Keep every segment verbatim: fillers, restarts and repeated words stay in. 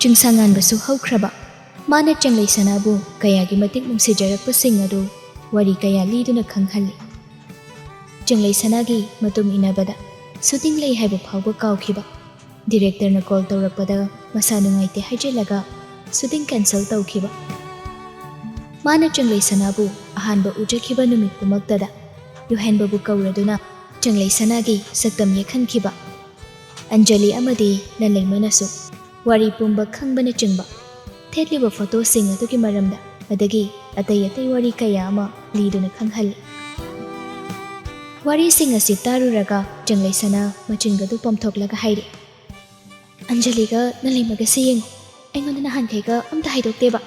ꯆꯤꯡꯁꯥꯡꯉꯥꯟꯕꯁꯨ ꯍꯧꯈ꯭ꯔꯕ꯫ ꯃꯥꯅ ꯆꯪꯂꯩ ꯁꯅꯥꯕꯨ ꯀꯌꯥꯒꯤ ꯃꯇꯤꯛ ꯅꯨꯡꯁꯤꯖꯔꯛꯄꯁꯤꯡ ꯑꯗꯨ ꯋꯥꯔꯤ ꯀꯌꯥ ꯂꯤꯗꯨꯅ ꯈꯪꯍꯜꯂꯤ꯫ ꯆꯪꯂꯩ ꯁꯅꯥꯒꯤ ꯃꯇꯨꯡ ꯏꯟꯅꯕꯗ ꯁꯨꯇꯤꯡ ꯂꯩ ꯍꯥꯏꯕ ꯐꯥꯎꯕ ꯀꯥꯎꯈꯤꯕ꯫ ꯗꯤꯔꯦꯛꯇꯔꯅ ꯀꯣꯜ ꯇꯧꯔꯛꯄꯗ ꯃꯁꯥ ꯅꯨꯡꯉꯥꯏꯇꯦ ꯍꯥꯏꯖꯤꯜꯂꯒ ꯁꯨꯇꯤꯡ ꯀꯦꯟꯁꯦꯜ ꯇꯧꯈꯤꯕ꯫ ꯃꯥꯅ ꯆꯪꯂꯩ ꯁꯅꯥꯕꯨ ꯑꯍꯥꯟꯕ ꯎꯖꯈꯤꯕ ꯅꯨꯃꯤꯠꯇꯨꯃꯛꯇꯗ ꯌꯨꯍꯦꯟꯕꯕꯨ ꯀꯧꯔꯗꯨꯅ ꯆꯪꯂꯩ ꯁꯅꯥꯒꯤ ꯁꯛꯇꯝ ꯌꯦꯛꯍꯟꯈꯤꯕ꯫ ꯑꯟꯖꯂꯤ ꯑꯃꯗꯤ ꯂꯟꯂꯩꯃꯅꯁꯨ ꯋꯥꯔꯤ ꯄꯨꯝꯕ ꯈꯪꯕꯅꯆꯤꯡꯕ ꯊꯦꯠꯂꯤꯕ ꯐꯣꯇꯣꯁꯤꯡ ꯑꯗꯨꯒꯤ ꯃꯔꯝꯗ ꯑꯗꯒꯤ ꯑꯇꯩ ꯑꯇꯩ ꯋꯥꯔꯤ ꯀꯌꯥ ꯑꯃ ꯂꯤꯗꯨꯅ ꯈꯪꯍꯜꯂꯤ꯫ ꯋꯥꯔꯤꯁꯤꯡ ꯑꯁꯤ ꯇꯥꯔꯨꯔꯒ ꯆꯪꯂꯩ ꯁꯅꯥ ꯃꯆꯤꯟꯒꯗꯨ ꯄꯣꯝꯊꯣꯛꯂꯒ ꯍꯥꯏꯔꯤ, "ꯑꯟꯖꯂꯤꯒ ꯂꯟꯂꯩꯃꯒꯁꯦ ꯌꯦꯡꯉꯨ, ꯑꯩꯉꯣꯟꯗ ꯅꯍꯥꯟꯈꯩꯒ ꯑꯝꯇ ꯍꯥꯏꯗꯣꯛꯇꯦꯕ꯫"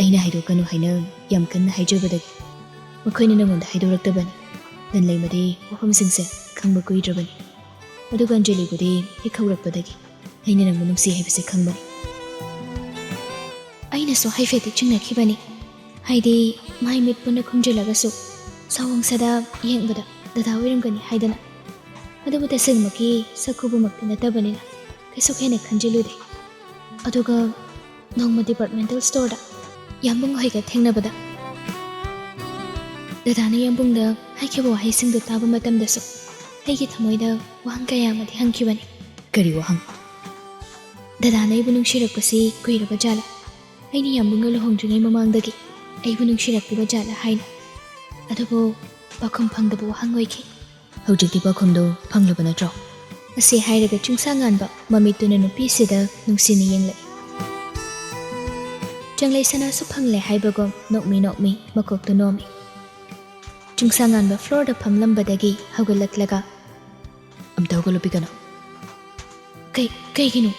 "ꯑꯩꯅ ꯍꯥꯏꯗꯣꯛꯀꯅꯨ ꯍꯥꯏꯅ ꯌꯥꯝ ꯀꯟꯅ ꯍꯥꯏꯖꯕꯗꯒꯤ ꯃꯈꯣꯏꯅ ꯅꯉꯣꯟꯗ ꯍꯥꯏꯗꯣꯔꯛꯇꯕꯅꯤ꯫ ꯂꯟꯂꯩꯃꯗꯤ ꯋꯥꯐꯝꯁꯤꯡꯁꯦ ꯈꯪꯕ ꯀꯨꯏꯗ꯭ꯔꯕꯅꯤ꯫ ꯑꯗꯨꯒ ꯑꯟꯖꯂꯤꯕꯨꯗꯤ ꯍꯦꯛ ꯍꯧꯔꯛꯄꯗꯒꯤ ꯑꯩꯅ ꯅꯪꯕꯨ ꯅꯨꯡꯁꯤ ꯍꯥꯏꯕꯁꯦ ꯈꯪꯕꯅꯤ꯫" ꯑꯩꯅꯁꯨ ꯍꯥꯏꯐꯦꯠꯇꯤ ꯆꯤꯡꯅꯈꯤꯕꯅꯤ, ꯍꯥꯏꯗꯤ ꯃꯥꯏ ꯃꯤꯠ ꯄꯨꯟꯅ ꯈꯨꯝꯖꯤꯜꯂꯒꯁꯨ ꯁꯥꯋꯣꯡꯁꯗ ꯌꯦꯡꯕꯗ ꯗꯗꯥ ꯑꯣꯏꯔꯝꯒꯅꯤ ꯍꯥꯏꯗꯅ꯫ ꯑꯗꯨꯕꯨ ꯇꯁꯦꯡꯃꯛꯀꯤ ꯁꯛ ꯈꯨꯕꯃꯛꯇꯤ ꯅꯠꯇꯕꯅꯤꯅ ꯀꯩꯁꯨ ꯍꯦꯟꯅ ꯈꯟꯖꯤꯜꯂꯨꯗꯦ꯫ ꯑꯗꯨꯒ ꯅꯣꯡꯃ ꯗꯤꯄꯥꯔꯠꯃꯦꯟꯇꯦꯜ ꯁ꯭ꯇꯣꯔꯗ ꯌꯥꯝꯕꯨꯡ ꯍꯣꯏꯒ ꯊꯦꯡꯅꯕꯗ ꯗꯗꯥꯅ ꯌꯥꯝꯕꯨꯡꯗ ꯍꯥꯏꯈꯤꯕ ꯋꯥꯍꯩꯁꯤꯡꯗꯨ ꯇꯥꯕ ꯃꯇꯝꯗꯁꯨ ꯑꯩꯒꯤ ꯊꯃꯣꯏꯗ ꯋꯥꯍꯪ ꯀꯌꯥ ꯑꯃꯗꯤ ꯍꯪꯈꯤꯕꯅꯤ꯫ "ꯀꯔꯤ ꯋꯥꯍꯪ?" "ꯗꯗꯥꯅ ꯑꯩꯕꯨ ꯅꯨꯡꯁꯤꯔꯛꯄꯁꯤ ꯀꯨꯏꯔꯕ ꯖꯥꯠꯂꯥ? ꯑꯩꯅ ꯌꯥꯝꯕꯨꯡꯒ ꯂꯨꯍꯣꯡꯗ꯭ꯔꯤꯉꯩ ꯃꯃꯥꯡꯗꯒꯤ ꯑꯩꯕꯨ ꯅꯨꯡꯁꯤꯔꯛꯂꯤꯕ ꯖꯥꯠꯂꯥ?" ꯍꯥꯏꯅ꯫ ꯑꯗꯨꯕꯨ ꯄꯥꯎꯈꯨꯝ ꯐꯪꯗꯕ ꯋꯥꯍꯪ ꯑꯣꯏꯈꯤ꯫ "ꯍꯧꯖꯤꯛꯇꯤ ꯄꯥꯎꯈꯨꯝꯗꯨ ꯐꯪꯂꯕ ꯅꯠꯇ꯭ꯔꯣ?" ꯑꯁꯤ ꯍꯥꯏꯔꯒ ꯆꯤꯡꯁꯥꯡꯉꯥꯟꯕ ꯃꯃꯤꯠꯇꯨꯅ ꯅꯨꯄꯤꯁꯤꯗ ꯅꯨꯡꯁꯤꯅ ꯌꯦꯡꯂꯛꯏ꯫ ꯆꯪꯂꯩ ꯁꯅꯥꯁꯨ ꯐꯪꯂꯦ ꯍꯥꯏꯕꯒꯨꯝ ꯅꯣꯛꯃꯤ ꯅꯣꯛꯃꯤ ꯃꯀꯣꯛꯇꯨ ꯅꯣꯝꯃꯤ꯫ ꯆꯤꯡꯁꯥꯡꯉꯥꯟꯕ ꯐ꯭ꯂꯣꯔꯗ ꯐꯝꯂꯝꯕꯗꯒꯤ ꯍꯧꯒꯠꯂꯛꯂꯒ, "ꯑꯝꯇ ꯍꯧꯒꯠꯂꯨ ꯄꯤꯒꯅꯨ꯫" "ꯀꯩ-, ꯀꯩꯒꯤꯅꯣ?"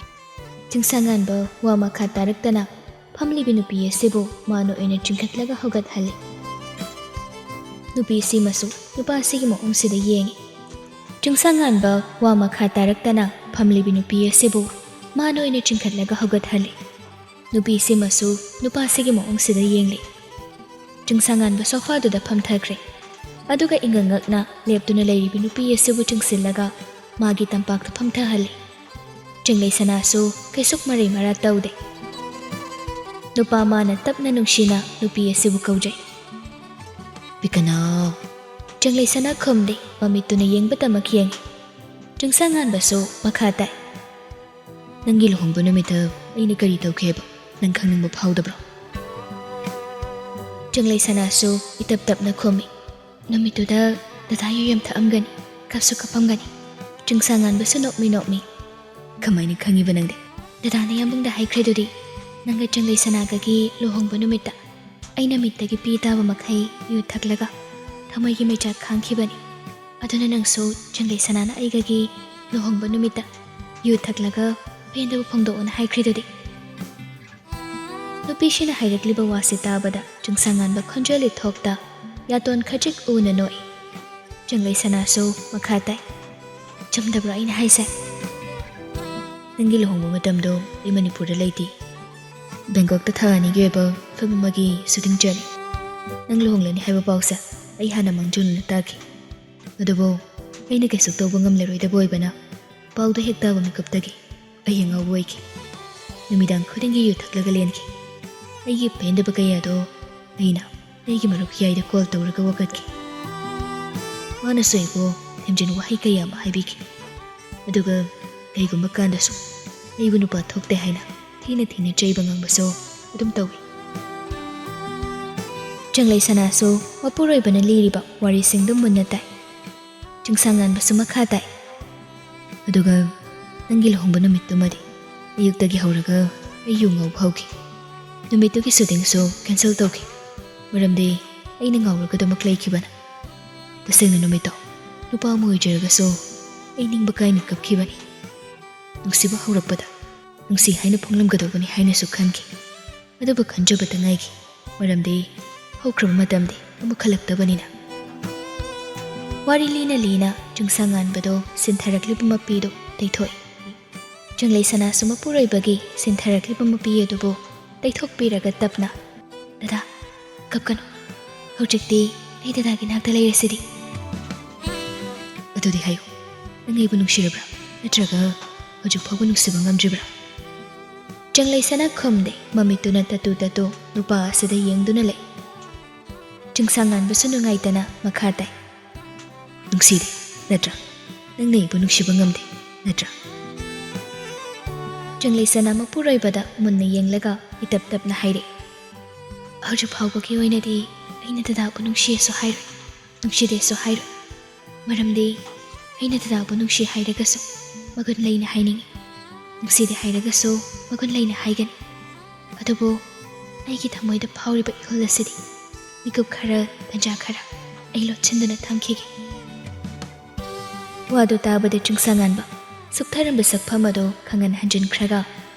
ꯆꯤꯡꯁꯥꯡꯉꯥꯟꯕ ꯋꯥ ꯃꯈꯥ ꯇꯥꯔꯛꯇꯅ ꯐꯝꯂꯤꯕꯤ ꯅꯨꯄꯤ ꯑꯁꯤꯕꯨ ꯃꯥꯅ ꯑꯣꯏꯅ ꯆꯤꯡꯈꯠꯂꯒ ꯍꯧꯒꯠꯍꯜꯂꯤ꯫ ꯅꯨꯄꯤꯁꯤꯃꯁꯨ ꯅꯨꯄꯥꯁꯤꯒꯤ ꯃꯑꯣꯡꯁꯤꯗ ꯌꯦꯡꯉꯤ꯫ ꯆꯤꯡꯁꯥꯡꯉꯥꯟꯕ ꯋꯥ ꯃꯈꯥ ꯇꯥꯔꯛꯇꯅ ꯐꯝꯂꯤꯕꯤ ꯅꯨꯄꯤ ꯑꯁꯤꯕꯨ ꯃꯥꯅ ꯑꯣꯏꯅ ꯆꯤꯡꯈꯠꯂꯒ ꯍꯧꯒꯠꯍꯜꯂꯤ꯫ ꯅꯨꯄꯤꯁꯤꯃꯁꯨ ꯅꯨꯄꯥꯁꯤꯒꯤ ꯃꯑꯣꯡꯁꯤꯗ ꯌꯦꯡꯂꯤ꯫ ꯆꯤꯡꯁꯥꯡꯉꯥꯟꯕ ꯁꯣꯐꯥꯗꯨꯗ ꯐꯝꯊꯈ꯭ꯔꯦ꯫ ꯑꯗꯨꯒ ꯏꯉꯛ ꯉꯛꯅ ꯂꯦꯞꯇꯨꯅ ꯂꯩꯔꯤꯕꯤ ꯅꯨꯄꯤ ꯑꯁꯤꯕꯨ ꯆꯤꯡꯁꯤꯜꯂꯒ ꯃꯥꯒꯤ ꯇꯝꯄꯥꯛꯇ ꯐꯝꯊꯍꯜꯂꯤ꯫ ꯆꯤꯡꯂꯩ ꯁꯅꯥꯁꯨ ꯀꯩꯁꯨꯛ ꯃꯔꯩ ꯃꯔꯥ ꯇꯧꯗꯦ꯫ ꯅꯨꯄꯥ ꯃꯥꯅ ꯇꯞꯅ ꯅꯨꯡꯁꯤꯅ ꯅꯨꯄꯤ ꯑꯁꯤꯕꯨ ꯀꯧꯖꯩ꯫ "ꯄꯤꯀꯅꯥꯎ!" ꯆꯤꯡꯂꯩ ꯁꯅꯥ ꯈꯨꯝꯗꯦ, ꯃꯃꯤꯠꯇꯨꯅ ꯌꯦꯡꯕꯇꯃꯛ ꯌꯦꯡꯉꯤ꯫ ꯆꯤꯡꯁꯥꯡꯉꯥꯟꯕꯁꯨ ꯃꯈꯥ ꯇꯥꯏ꯫ "ꯅꯪꯒꯤ ꯂꯨꯍꯣꯡꯕ ꯅꯨꯃꯤꯠꯇ ꯑꯩꯅ ꯀꯔꯤ ꯇꯧꯈꯤꯑꯕ ꯅꯪ ꯈꯪꯅꯤꯡꯕ ꯐꯥꯎꯗꯕ꯭ꯔꯣ?" ꯆꯤꯡꯂꯩ ꯁꯅꯥꯁꯨ ꯏꯇꯞ ꯇꯞꯅ ꯈꯨꯝꯃꯤ꯫ "ꯅꯨꯃꯤꯠꯇꯨꯗ ꯗꯗꯥ ꯌꯨ ꯌꯥꯝ ꯊꯛꯑꯝꯒꯅꯤ, ꯀꯞꯁꯨ ꯀꯞꯄꯝꯒꯅꯤ꯫" ꯆꯤꯡꯁꯥꯡꯉꯥꯟꯕꯁꯨ ꯅꯣꯛꯃꯤ ꯅꯣꯛꯃꯤ꯫ "ꯀꯃꯥꯏꯅ ꯈꯪꯉꯤꯕ ꯅꯪꯗꯤ?" "ꯗꯗꯥꯅ ꯌꯥꯝꯕꯨꯡꯗ ꯍꯥꯏꯈ꯭ꯔꯦꯗꯨꯗꯤ, ꯅꯪꯒ ꯆꯤꯡꯂꯩ ꯁꯅꯥꯒꯒꯤ ꯂꯨꯍꯣꯡꯕ ꯅꯨꯃꯤꯠꯇ ꯑꯩꯅ ꯃꯤꯠꯇꯒꯤ ꯄꯤ ꯇꯥꯕ ꯃꯈꯩ ꯌꯨ ꯊꯛꯂꯒ ꯊꯃꯣꯏꯒꯤ ꯃꯩꯆꯥꯛ ꯈꯥꯡꯈꯤꯕꯅꯤ꯫ ꯑꯗꯨꯅ ꯅꯪꯁꯨ ꯆꯤꯡꯂꯩ ꯁꯅꯥꯅ ꯑꯩꯒꯒꯤ ꯂꯨꯍꯣꯡꯕ ꯅꯨꯃꯤꯠꯇ ꯌꯨ ꯊꯛꯂꯒ ꯄꯦꯟꯗꯕ ꯐꯣꯡꯗꯣꯛꯑꯣꯅ ꯍꯥꯏꯈ꯭ꯔꯤꯗꯨꯗꯤ꯫" ꯅꯨꯄꯤꯁꯤꯅ ꯍꯥꯏꯔꯛꯂꯤꯕ ꯋꯥꯁꯤ ꯇꯥꯕꯗ ꯆꯤꯡꯁꯥꯡꯉꯥꯟꯕ ꯈꯣꯟꯖꯦꯜ ꯏꯊꯣꯛꯇ ꯌꯥꯇꯣꯟ ꯈꯖꯤꯛ ꯎꯅ ꯅꯣꯛꯏ꯫ ꯆꯤꯡꯂꯩ ꯁꯅꯥꯁꯨ ꯃꯈꯥ ꯇꯥꯏ꯫ "ꯆꯨꯝꯗꯕ꯭ꯔꯣ ꯑꯩꯅ ꯍꯥꯏꯁꯦ?" "ꯅꯪꯒꯤ ꯂꯨꯍꯣꯡꯕ ꯃꯇꯝꯗꯣ ꯑꯩ ꯃꯅꯤꯄꯨꯔꯗ ꯂꯩꯇꯦ꯫ ꯕꯦꯡꯀꯣꯛꯇ ꯊꯥ ꯑꯅꯤꯒꯤ ꯑꯣꯏꯕ ꯐꯤꯂꯝ ꯑꯃꯒꯤ ꯁꯨꯇꯤꯡ ꯆꯠꯂꯤ꯫ ꯅꯪ ꯂꯨꯍꯣꯡꯂꯅꯤ ꯍꯥꯏꯕ ꯄꯥꯎꯁꯦ ꯑꯩ ꯍꯥꯟꯅ ꯃꯥꯡꯖꯧꯅꯅ ꯇꯥꯈꯤ꯫ ꯑꯗꯨꯕꯨ ꯑꯩꯅ ꯀꯩꯁꯨ ꯇꯧꯕ ꯉꯝꯂꯔꯣꯏꯗꯕ ꯑꯣꯏꯕꯅ ꯄꯥꯎꯗꯣ ꯍꯦꯛ ꯇꯥꯕ ꯃꯤꯀꯨꯞꯇꯒꯤ ꯑꯩ ꯑꯉꯥꯎꯕ ꯑꯣꯏꯈꯤ꯫ ꯅꯨꯃꯤꯗꯥꯡ ꯈꯨꯗꯤꯡꯒꯤ ꯌꯨ ꯊꯛꯂꯒ ꯂꯦꯟꯈꯤ꯫ ꯑꯩꯒꯤ ꯄꯦꯟꯗꯕ ꯀꯌꯥꯗꯣ ꯑꯩꯅ ꯑꯩꯒꯤ ꯃꯔꯨꯞ ꯌꯥꯏꯗ ꯀꯣꯜ ꯇꯧꯔꯒ ꯋꯥꯀꯠꯈꯤ꯫ ꯃꯥꯅꯁꯨ ꯑꯩꯕꯨ ꯊꯦꯝꯖꯤꯟ ꯋꯥꯍꯩ ꯀꯌꯥ ꯑꯃ ꯍꯥꯏꯕꯤꯈꯤ꯫ ꯑꯗꯨꯒ ꯀꯩꯒꯨꯝꯕ ꯀꯥꯟꯗꯁꯨ ꯑꯩꯕꯨ ꯅꯨꯄꯥ ꯊꯣꯛꯇꯦ ꯍꯥꯏꯅ ꯊꯤꯅ ꯊꯤꯅ ꯆꯩꯕ ꯉꯥꯡꯕꯁꯨ ꯑꯗꯨꯝ ꯇꯧꯏ꯫" ꯆꯤꯡꯂꯩ ꯁꯅꯥꯁꯨ ꯃꯄꯨꯔꯣꯏꯕꯅ ꯂꯤꯔꯤꯕ ꯋꯥꯔꯤꯁꯤꯡꯗꯨ ꯃꯨꯟꯅ ꯇꯥꯏ꯫ ꯆꯤꯡꯁꯥꯡꯉꯥꯟꯕꯁꯨ ꯃꯈꯥ ꯇꯥꯏ꯫ "ꯑꯗꯨꯒ ꯅꯪꯒꯤ ꯂꯨꯍꯣꯡꯕ ꯅꯨꯃꯤꯠꯇꯨꯃꯗꯤ ꯑꯌꯨꯛꯇꯒꯤ ꯍꯧꯔꯒ ꯑꯩ ꯌꯨ ꯉꯥꯎꯕ ꯍꯧꯈꯤ꯫ ꯅꯨꯃꯤꯠꯇꯨꯒꯤ ꯁꯨꯇꯤꯡꯁꯨ ꯀꯦꯟꯁꯦꯜ ꯇꯧꯈꯤ, ꯃꯔꯝꯗꯤ ꯑꯩꯅ ꯉꯥꯎꯔꯒꯗꯃꯛ ꯂꯩꯈꯤꯕꯅ꯫ ꯇꯁꯦꯡꯅ ꯅꯨꯃꯤꯠꯇꯣ ꯅꯨꯄꯥ ꯑꯃ ꯑꯣꯏꯖꯔꯒꯁꯨ ꯑꯩ ꯅꯤꯡꯕ ꯀꯥꯏꯅ ꯀꯞꯈꯤꯕꯅꯤ꯫ ꯅꯨꯡꯁꯤꯕ ꯍꯧꯔꯛꯄꯗ ꯅꯨꯡꯁꯤ ꯍꯥꯏꯅ ꯐꯣꯡꯂꯝꯒꯗꯧꯕꯅꯤ ꯍꯥꯏꯅꯁꯨ ꯈꯟꯈꯤ꯫ ꯑꯗꯨꯕꯨ ꯈꯟꯖꯕꯇ ꯉꯥꯏꯈꯤ, ꯃꯔꯝꯗꯤ ꯍꯧꯈ꯭ꯔꯕ ꯃꯇꯝꯗꯤ ꯑꯃꯨꯛ ꯍꯜꯂꯛꯇꯕꯅꯤꯅ꯫" ꯋꯥꯔꯤ ꯂꯤꯅ ꯂꯤꯅ ꯆꯤꯡꯁꯥꯡꯉꯥꯟꯕꯗꯣ ꯁꯤꯟꯊꯔꯛꯂꯤꯕ ꯃꯄꯤꯗꯨ ꯇꯩꯊꯣꯛꯏ꯫ ꯆꯤꯡꯂꯩ ꯁꯅꯥꯁꯨ ꯃꯄꯨꯔꯣꯏꯕꯒꯤ ꯁꯤꯟꯊꯔꯛꯂꯤꯕ ꯃꯄꯤ ꯑꯗꯨꯕꯨ ꯇꯩꯊꯣꯛꯄꯤꯔꯒ ꯇꯞꯅ, "ꯗꯗꯥ, ꯀꯞꯀꯅꯨ꯫ ꯍꯧꯖꯤꯛꯇꯤ ꯑꯩ ꯗꯗꯥꯒꯤ ꯅꯥꯛꯇ ꯂꯩꯔꯁꯤꯗꯤ꯫" "ꯑꯗꯨꯗꯤ ꯍꯥꯏꯌꯨ, ꯅꯪ ꯑꯩꯕꯨ ꯅꯨꯡꯁꯤꯔꯕ꯭ꯔꯥ? ꯅꯠꯇ꯭ꯔꯒ ꯍꯧꯖꯤꯛ ꯐꯥꯎꯕ ꯅꯨꯡꯁꯤꯕ ꯉꯝꯗ꯭ꯔꯤꯕ꯭ꯔꯥ? ꯆꯪꯂꯩꯁꯅꯥ ꯈꯨꯝꯗꯦ, ꯃꯃꯤꯠꯇꯨꯅ ꯇꯇꯨ ꯇꯇꯨ ꯅꯨꯄꯥ ꯑꯁꯤꯗ ꯌꯦꯡꯗꯨꯅ ꯂꯩ꯫ ꯆꯤꯡꯁꯥꯡꯉꯥꯟꯕꯁꯨ ꯅꯨꯡꯉꯥꯏꯇꯅ ꯃꯈꯥ ꯇꯥꯏ, "ꯅꯨꯡꯁꯤꯗꯦ, ꯅꯠꯇ꯭ꯔꯥ? ꯅꯪꯅ ꯑꯩꯕꯨ ꯅꯨꯡꯁꯤꯕ ꯉꯝꯗꯦ, ꯅꯠꯇ꯭ꯔꯥ?" ꯆꯪꯂꯩꯁꯅꯥ ꯃꯄꯨꯔꯣꯏꯕꯗ ꯃꯨꯟꯅ ꯌꯦꯡꯂꯒ ꯏꯇꯞ ꯇꯞꯅ ꯍꯥꯏꯔꯛꯏ, "ꯍꯧꯖꯤꯛ ꯐꯥꯎꯕꯒꯤ ꯑꯣꯏꯅꯗꯤ ꯑꯩꯅ ꯗꯗꯥꯕꯨ ꯅꯨꯡꯁꯤꯌꯦꯁꯨ ꯍꯥꯏꯔꯣꯏ, ꯅꯨꯡꯁꯤꯗꯦꯁꯨ ꯍꯥꯏꯔꯣꯏ꯫ ꯃꯔꯝꯗꯤ ꯑꯩꯅ ꯗꯗꯥꯕꯨ ꯅꯨꯡꯁꯤ ꯍꯥꯏꯔꯒꯁꯨ ꯃꯒꯨꯟ ꯂꯩꯅ ꯍꯥꯏꯅꯤꯡꯏ꯫ ꯅꯨꯡꯁꯤꯗꯦ ꯍꯥꯏꯔꯒꯁꯨ ꯃꯒꯨꯟ ꯂꯩꯅ ꯍꯥꯏꯒꯅꯤ꯫ ꯑꯗꯨꯕꯨ ꯑꯩꯒꯤ ꯊꯃꯣꯏꯗ ꯐꯥꯎꯔꯤꯕ ꯏꯍꯨꯜ ꯑꯁꯤꯗꯤ ꯃꯤꯀꯨꯞ ꯈꯔ, ꯇꯟꯖꯥ ꯈꯔ ꯑꯩ ꯂꯣꯠꯁꯤꯟꯗꯨꯅ ꯊꯝꯈꯤꯒꯦ꯫" ꯋꯥꯗꯨ ꯇꯥꯕꯗ ꯆꯤꯡꯁꯥꯉꯥꯟꯕ ꯁꯨꯛꯊꯔꯝꯕ ꯁꯛꯐꯝ ꯑꯗꯨ ꯈꯪꯍꯟ ꯍꯟꯖꯤꯟꯈ꯭ꯔꯒ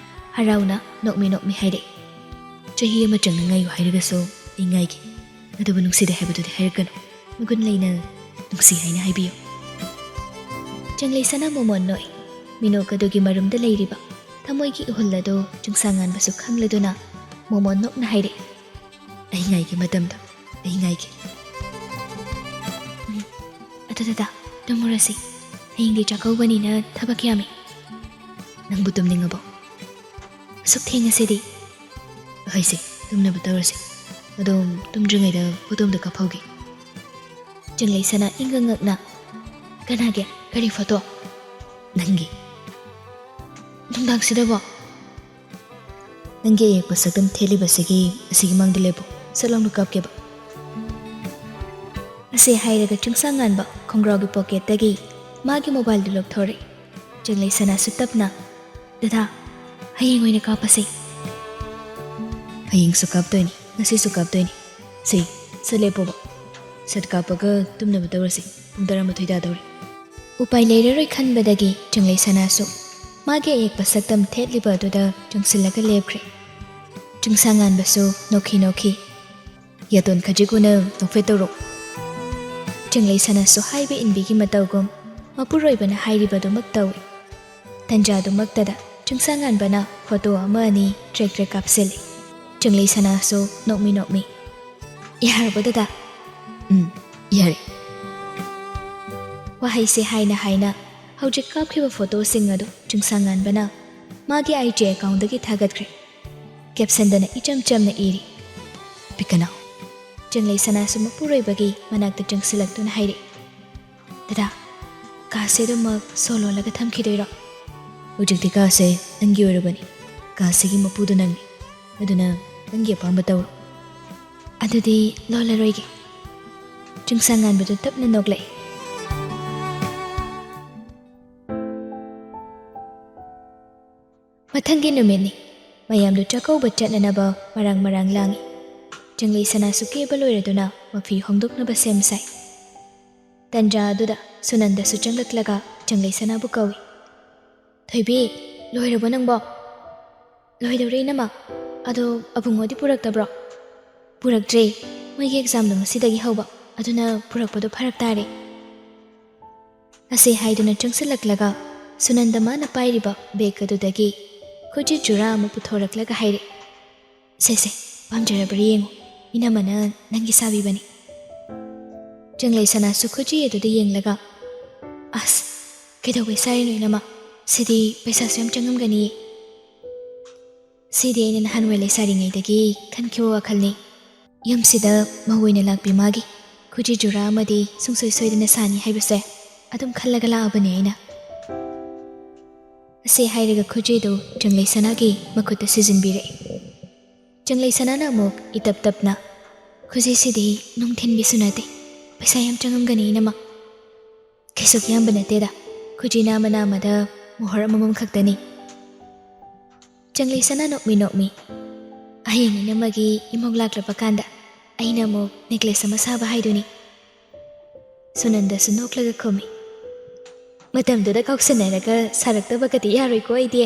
ꯍꯔꯥꯎꯅ ꯅꯣꯛꯃꯤ ꯅꯣꯛꯃꯤ ꯍꯥꯏꯔꯛꯏ, "ꯆꯍꯤ ꯑꯃ ꯆꯪꯅ ꯉꯥꯏꯌꯨ ꯍꯥꯏꯔꯒꯁꯨ ꯑꯩ ꯉꯥꯏꯒꯦ꯫ ꯑꯗꯨꯕꯨ ꯅꯨꯡꯁꯤꯗꯦ ꯍꯥꯏꯕꯗꯨꯗꯤ ꯍꯥꯏꯔꯛꯀꯅꯨ꯫ ꯃꯒꯨꯟ ꯂꯩꯅ ꯅꯨꯡꯁꯤ ꯍꯥꯏꯅ ꯍꯥꯏꯕꯤꯌꯨ꯫" ꯆꯪꯂꯩꯁꯅꯥ ꯃꯣꯃꯣꯟ ꯅꯣꯛꯏ꯫ ꯃꯤꯅꯣꯛ ꯑꯗꯨꯒꯤ ꯃꯔꯨꯝꯗ ꯂꯩꯔꯤꯕ ꯊꯃꯣꯏꯒꯤ ꯏꯍꯨꯜ ꯑꯗꯨ ꯆꯤꯡꯁꯥꯡꯉꯥꯟꯕꯁꯨ ꯈꯪꯂꯗꯨꯅ ꯃꯣꯃꯣꯟ ꯅꯣꯛꯅ ꯍꯥꯏꯔꯛꯏ, "ꯑꯩ ꯉꯥꯏꯒꯦ ꯃꯇꯝꯗꯣ, ꯑꯩ ꯉꯥꯏꯒꯦ꯫" "ꯎꯝ, ꯑꯗꯨ ꯗꯗꯥ, ꯇꯨꯝꯃꯨꯔꯁꯤ꯫ ꯍꯌꯦꯡꯗꯤ ꯆꯥꯛꯀꯧꯕꯅꯤꯅ ꯊꯕꯛ ꯌꯥꯝꯃꯤ꯫" "ꯅꯪꯕꯨ ꯇꯨꯝꯅꯤꯡꯉꯕꯣ? ꯑꯁꯨꯛ ꯊꯦꯡꯉꯁꯤꯗꯤ?" "ꯍꯣꯏꯁꯦ, ꯇꯨꯝꯅꯕ ꯇꯧꯔꯁꯦ꯫ ꯑꯗꯣ ꯇꯨꯝꯗ꯭ꯔꯤꯉꯩꯗ ꯐꯣꯇꯣ ꯑꯝꯇ ꯀꯥꯞꯍꯧꯒꯦ꯫" ꯆꯤꯡꯂꯩꯁꯅꯥ ꯏꯪꯉꯛ ꯉꯛꯅ, "ꯀꯅꯥꯒꯤ? ꯀꯔꯤ ꯐꯣꯇꯣ?" "ꯅꯪꯒꯤ꯫ ꯅꯨꯡꯗꯥꯡꯁꯤꯗꯕꯣ?" "ꯅꯪꯒꯤ ꯑꯌꯦꯛꯄ ꯁꯛꯇꯝ ꯊꯦꯠꯂꯤꯕꯁꯤꯒꯤ ꯑꯁꯤꯒꯤ ꯃꯥꯡꯗ ꯂꯦꯞꯄꯨ꯫ ꯁꯠ ꯂꯥꯎꯅ ꯀꯥꯞꯀꯦꯕ꯫" ꯑꯁꯤ ꯍꯥꯏꯔꯒ ꯆꯤꯡꯁꯥꯡꯉꯥꯟꯕ ꯈꯣꯡꯒ꯭ꯔꯥꯎꯒꯤ ꯄꯣꯀꯦꯠꯇꯒꯤ ꯃꯥꯒꯤ ꯃꯣꯕꯥꯏꯜꯗꯨ ꯂꯧꯊꯣꯔꯛꯏ꯫ ꯆꯤꯡꯂꯩꯁꯅꯥꯁꯨ ꯇꯞꯅ, "ꯗꯗꯥ, ꯍꯌꯦꯡ ꯑꯣꯏꯅ ꯀꯥꯞꯄꯁꯦ꯫" "ꯍꯌꯦꯡꯁꯨ ꯀꯥꯞꯇꯣꯏꯅꯤ, ꯉꯁꯤꯁꯨ ꯀꯥꯞꯇꯣꯏꯅꯤ꯫ ꯁꯦ, ꯁꯠ ꯂꯦꯞꯄꯣꯕ꯫ ꯁꯠ ꯀꯥꯞꯄꯒ ꯇꯨꯝꯅꯕ ꯇꯧꯔꯁꯤ꯫ ꯄꯨꯡ ꯇꯔꯥꯃꯥꯊꯣꯏ ꯇꯥꯗꯧꯔꯦ꯫" ꯎꯄꯥꯏ ꯂꯩꯔꯔꯣꯏ ꯈꯟꯕꯗꯒꯤ ꯆꯤꯡꯂꯩꯁꯅꯥꯁꯨ ꯃꯥꯒꯤ ꯑꯌꯦꯛꯄ ꯁꯛꯇꯝ ꯊꯦꯠꯂꯤꯕ ꯑꯗꯨꯗ ꯆꯪꯁꯤꯜꯂꯒ ꯂꯦꯞꯈ꯭ꯔꯦ꯫ ꯆꯤꯡꯁꯥꯡꯉꯥꯟꯕꯁꯨ ꯅꯣꯛꯈꯤ ꯅꯣꯛꯈꯤ꯫ "ꯌꯥꯇꯣꯟ ꯈꯖꯤꯛ ꯎꯅ ꯅꯣꯛꯐꯦꯠ ꯇꯧꯔꯣ꯫" ꯆꯤꯡꯂꯩꯁꯅꯥꯁꯨ ꯍꯥꯏꯕ ꯏꯟꯕꯤꯒꯤ ꯃꯇꯧꯒꯨꯝ ꯃꯄꯨꯔꯣꯏꯕꯅ ꯍꯥꯏꯔꯤꯕꯗꯨꯃꯛ ꯇꯧꯏ꯫ ꯇꯟꯖꯥꯗꯨꯃꯛꯇꯗ ꯆꯤꯡꯁꯥꯡꯉꯥꯟꯕꯅ ꯐꯣꯇꯣ ꯑꯃ ꯑꯅꯤ ꯇ꯭ꯔꯦꯛ ꯇ꯭ꯔꯦꯛ ꯀꯥꯞꯁꯤꯜꯂꯤ꯫ ꯆꯤꯡꯂꯩꯁꯅꯥꯁꯨ ꯅꯣꯛꯃꯤ ꯅꯣꯛꯃꯤ, "ꯌꯥꯔꯕꯣ ꯗꯗꯥ?" "ꯎꯝ, ꯌꯥꯔꯦ꯫" ꯋꯥꯍꯩꯁꯦ ꯍꯥꯏꯅ ꯍꯥꯏꯅ ꯍꯧꯖꯤꯛ ꯀꯥꯞꯈꯤꯕ ꯐꯣꯇꯣꯁꯤꯡ ꯑꯗꯨ ꯆꯤꯡꯁꯥꯡꯉꯥꯟꯕꯅ ꯃꯥꯒꯤ ꯑꯥꯏ ꯖꯤ ꯑꯦꯀꯥꯎꯟꯗꯒꯤ ꯊꯥꯒꯠꯈ꯭ꯔꯦ꯫ ꯀꯦꯞꯁꯟꯗꯅ ꯏꯆꯝ ꯆꯝꯅ ꯏꯔꯤ, "ꯄꯤꯀꯅꯥꯎ"꯫ ꯆꯪꯂꯩ ꯁꯅꯥꯁꯨ ꯃꯄꯨꯔꯣꯏꯕꯒꯤ ꯃꯅꯥꯛꯇ ꯆꯪꯁꯤꯜꯂꯛꯇꯨꯅ ꯍꯥꯏꯔꯛꯏ, "ꯗꯗꯥ, ꯀꯥꯁꯦ ꯑꯗꯨꯃꯛ ꯁꯣ ꯂꯣꯜꯂꯒ ꯊꯝꯈꯤꯗꯣꯏꯔꯣ?" "ꯍꯧꯖꯤꯛꯇꯤ ꯀꯥꯁꯦ ꯅꯪꯒꯤ ꯑꯣꯏꯔꯕꯅꯤ꯫ ꯀꯥꯁꯤꯒꯤ ꯃꯄꯨꯗꯨ ꯅꯪꯅꯤ꯫ ꯑꯗꯨꯅ ꯅꯪꯒꯤ ꯑꯄꯥꯝꯕ ꯇꯧꯔꯣ"꯫ "ꯑꯗꯨꯗꯤ ꯂꯣꯜꯂꯔꯣꯏꯒꯦ"꯫ ꯆꯤꯡꯁꯥꯡꯉꯥꯟꯕꯗꯨ ꯇꯞꯅ ꯅꯣꯛꯂꯛꯏ꯫ ꯃꯊꯪꯒꯤ ꯅꯨꯃꯤꯠꯅꯤ꯫ ꯃꯌꯥꯝꯗꯨ ꯆꯥꯛꯀꯧꯕ ꯆꯠꯅꯅꯕ ꯃꯔꯥꯡ ꯃꯔꯥꯡ ꯂꯥꯡꯏ꯫ ꯆꯪꯂꯩ ꯁꯅꯥꯁꯨ ꯀꯦꯕ ꯂꯣꯏꯔꯗꯨꯅ ꯃꯐꯤ ꯍꯣꯡꯗꯣꯛꯅꯕ ꯁꯦꯝ ꯁꯥꯏ꯫ ꯇꯟꯖꯥ ꯑꯗꯨꯗ ꯁꯨꯅꯟꯗꯁꯨ ꯆꯪꯂꯛꯂꯒ ꯆꯪꯂꯩ ꯁꯅꯥꯕꯨ ꯀꯧꯏ꯫ "ꯊꯣꯏꯕꯤ, ꯂꯣꯏꯔꯕꯣ ꯅꯪꯕꯣ?" "ꯂꯣꯏꯗꯧꯔꯦ ꯏꯅꯝꯃ꯫ ꯑꯗꯣ ꯑꯕꯨꯡꯉꯣꯗꯤ ꯄꯨꯔꯛꯇꯕ꯭ꯔꯣ?" "ꯄꯨꯔꯛꯇ꯭ꯔꯦ꯫ ꯃꯣꯏꯒꯤ ꯑꯦꯛꯖꯥꯝꯗꯣ ꯉꯁꯤꯗꯒꯤ ꯍꯧꯕ꯫ ꯑꯗꯨꯅ ꯄꯨꯔꯛꯄꯗꯣ ꯐꯔꯛ ꯇꯥꯔꯦ"꯫ ꯑꯁꯤ ꯍꯥꯏꯗꯨꯅ ꯆꯪꯁꯤꯜꯂꯛꯂꯒ ꯁꯨꯅꯟꯗ ꯃꯥꯅ ꯄꯥꯏꯔꯤꯕ ꯕꯦꯒ ꯑꯗꯨꯗꯒꯤ ꯈꯨꯖꯤ ꯖꯨꯔꯥ ꯑꯃ ꯄꯨꯊꯣꯔꯛꯂꯒ ꯍꯥꯏꯔꯛꯏ, "ꯁꯦ ꯁꯦ, ꯄꯥꯝꯖꯔꯕ꯭ꯔꯥ ꯌꯦꯡꯉꯨ, ꯏꯅꯝꯃꯅ ꯅꯪꯒꯤ ꯁꯥꯕꯤꯕꯅꯤ"꯫ ꯆꯪꯂꯩ ꯁꯅꯥꯁꯨ ꯈꯨꯖꯤ ꯑꯗꯨꯗ ꯌꯦꯡꯂꯒ, "ꯑꯁ, ꯀꯩꯗꯧꯕꯩ ꯁꯥꯔꯤꯅꯣ ꯏꯅꯝꯃ? ꯁꯤꯗꯤ ꯄꯩꯁꯥꯁꯨ ꯌꯥꯝ ꯆꯪꯉꯝꯒꯅꯤꯌꯦ"꯫ "ꯁꯤꯗꯤ ꯑꯩꯅ ꯅꯍꯥꯟꯋꯥꯏ ꯂꯩꯁꯥꯔꯤꯉꯩꯗꯒꯤ ꯈꯟꯈꯤꯕ ꯋꯥꯈꯜꯅꯤ꯫ ꯌꯨꯝꯁꯤꯗ ꯃꯧ ꯑꯣꯏꯅ ꯂꯥꯛꯄꯤ ꯃꯥꯒꯤ ꯈꯨꯖꯤ ꯖꯨꯔꯥ ꯑꯃꯗꯤ ꯁꯨꯡꯁꯣꯏ ꯁꯣꯏꯗꯅ ꯁꯥꯅꯤ ꯍꯥꯏꯕꯁꯦ ꯑꯗꯨꯝ ꯈꯜꯂꯒ ꯂꯥꯛꯑꯕꯅꯦ ꯑꯩꯅ"꯫ ꯑꯁꯤ ꯍꯥꯏꯔꯒ ꯈꯨꯖꯤꯗꯨ ꯆꯪꯂꯩ ꯁꯅꯥꯒꯤ ꯃꯈꯨꯠꯇ ꯁꯤꯖꯤꯟꯕꯤꯔꯛꯏ꯫ ꯆꯪꯂꯩ ꯁꯅꯥꯅ ꯑꯃꯨꯛ ꯏꯇꯞ ꯇꯞꯅ, "ꯈꯨꯖꯤꯁꯤꯗꯤ ꯅꯨꯡ ꯊꯤꯟꯕꯤꯁꯨ ꯅꯠꯇꯦ, ꯄꯩꯁꯥ ꯌꯥꯝ ꯆꯪꯉꯝꯒꯅꯤ ꯏꯅꯝꯃ"꯫ "ꯀꯩꯁꯨ ꯌꯥꯝꯕ ꯅꯠꯇꯦꯗ, ꯈꯨꯖꯤ ꯅꯥꯝꯃ ꯅꯥꯝꯃꯗ ꯃꯣꯍꯣꯔ ꯑꯃꯃꯝ ꯈꯛꯇꯅꯤ"꯫ ꯆꯪꯂꯩ ꯁꯅꯥ ꯅꯣꯛꯃꯤ ꯅꯣꯛꯃꯤ, "ꯍꯌꯦꯡ ꯏꯅꯝꯃꯒꯤ ꯏꯃꯧ ꯂꯥꯛꯂꯕ ꯀꯥꯟꯗ ꯑꯩꯅ ꯑꯃꯨꯛ ꯅꯦꯀ꯭ꯂꯦꯁ ꯑꯃ ꯁꯥꯕ ꯍꯥꯏꯗꯨꯅꯤ"꯫ ꯁꯨꯅꯟꯗꯁꯨ ꯅꯣꯛꯂꯒ ꯈꯨꯝꯃꯤ, "ꯃꯇꯝꯗꯨꯗ ꯀꯥꯎꯁꯟꯅꯔꯒ ꯁꯥꯔꯛꯇꯕꯒꯗꯤ ꯌꯥꯔꯣꯏꯀꯣ ꯑꯩꯗꯤ"꯫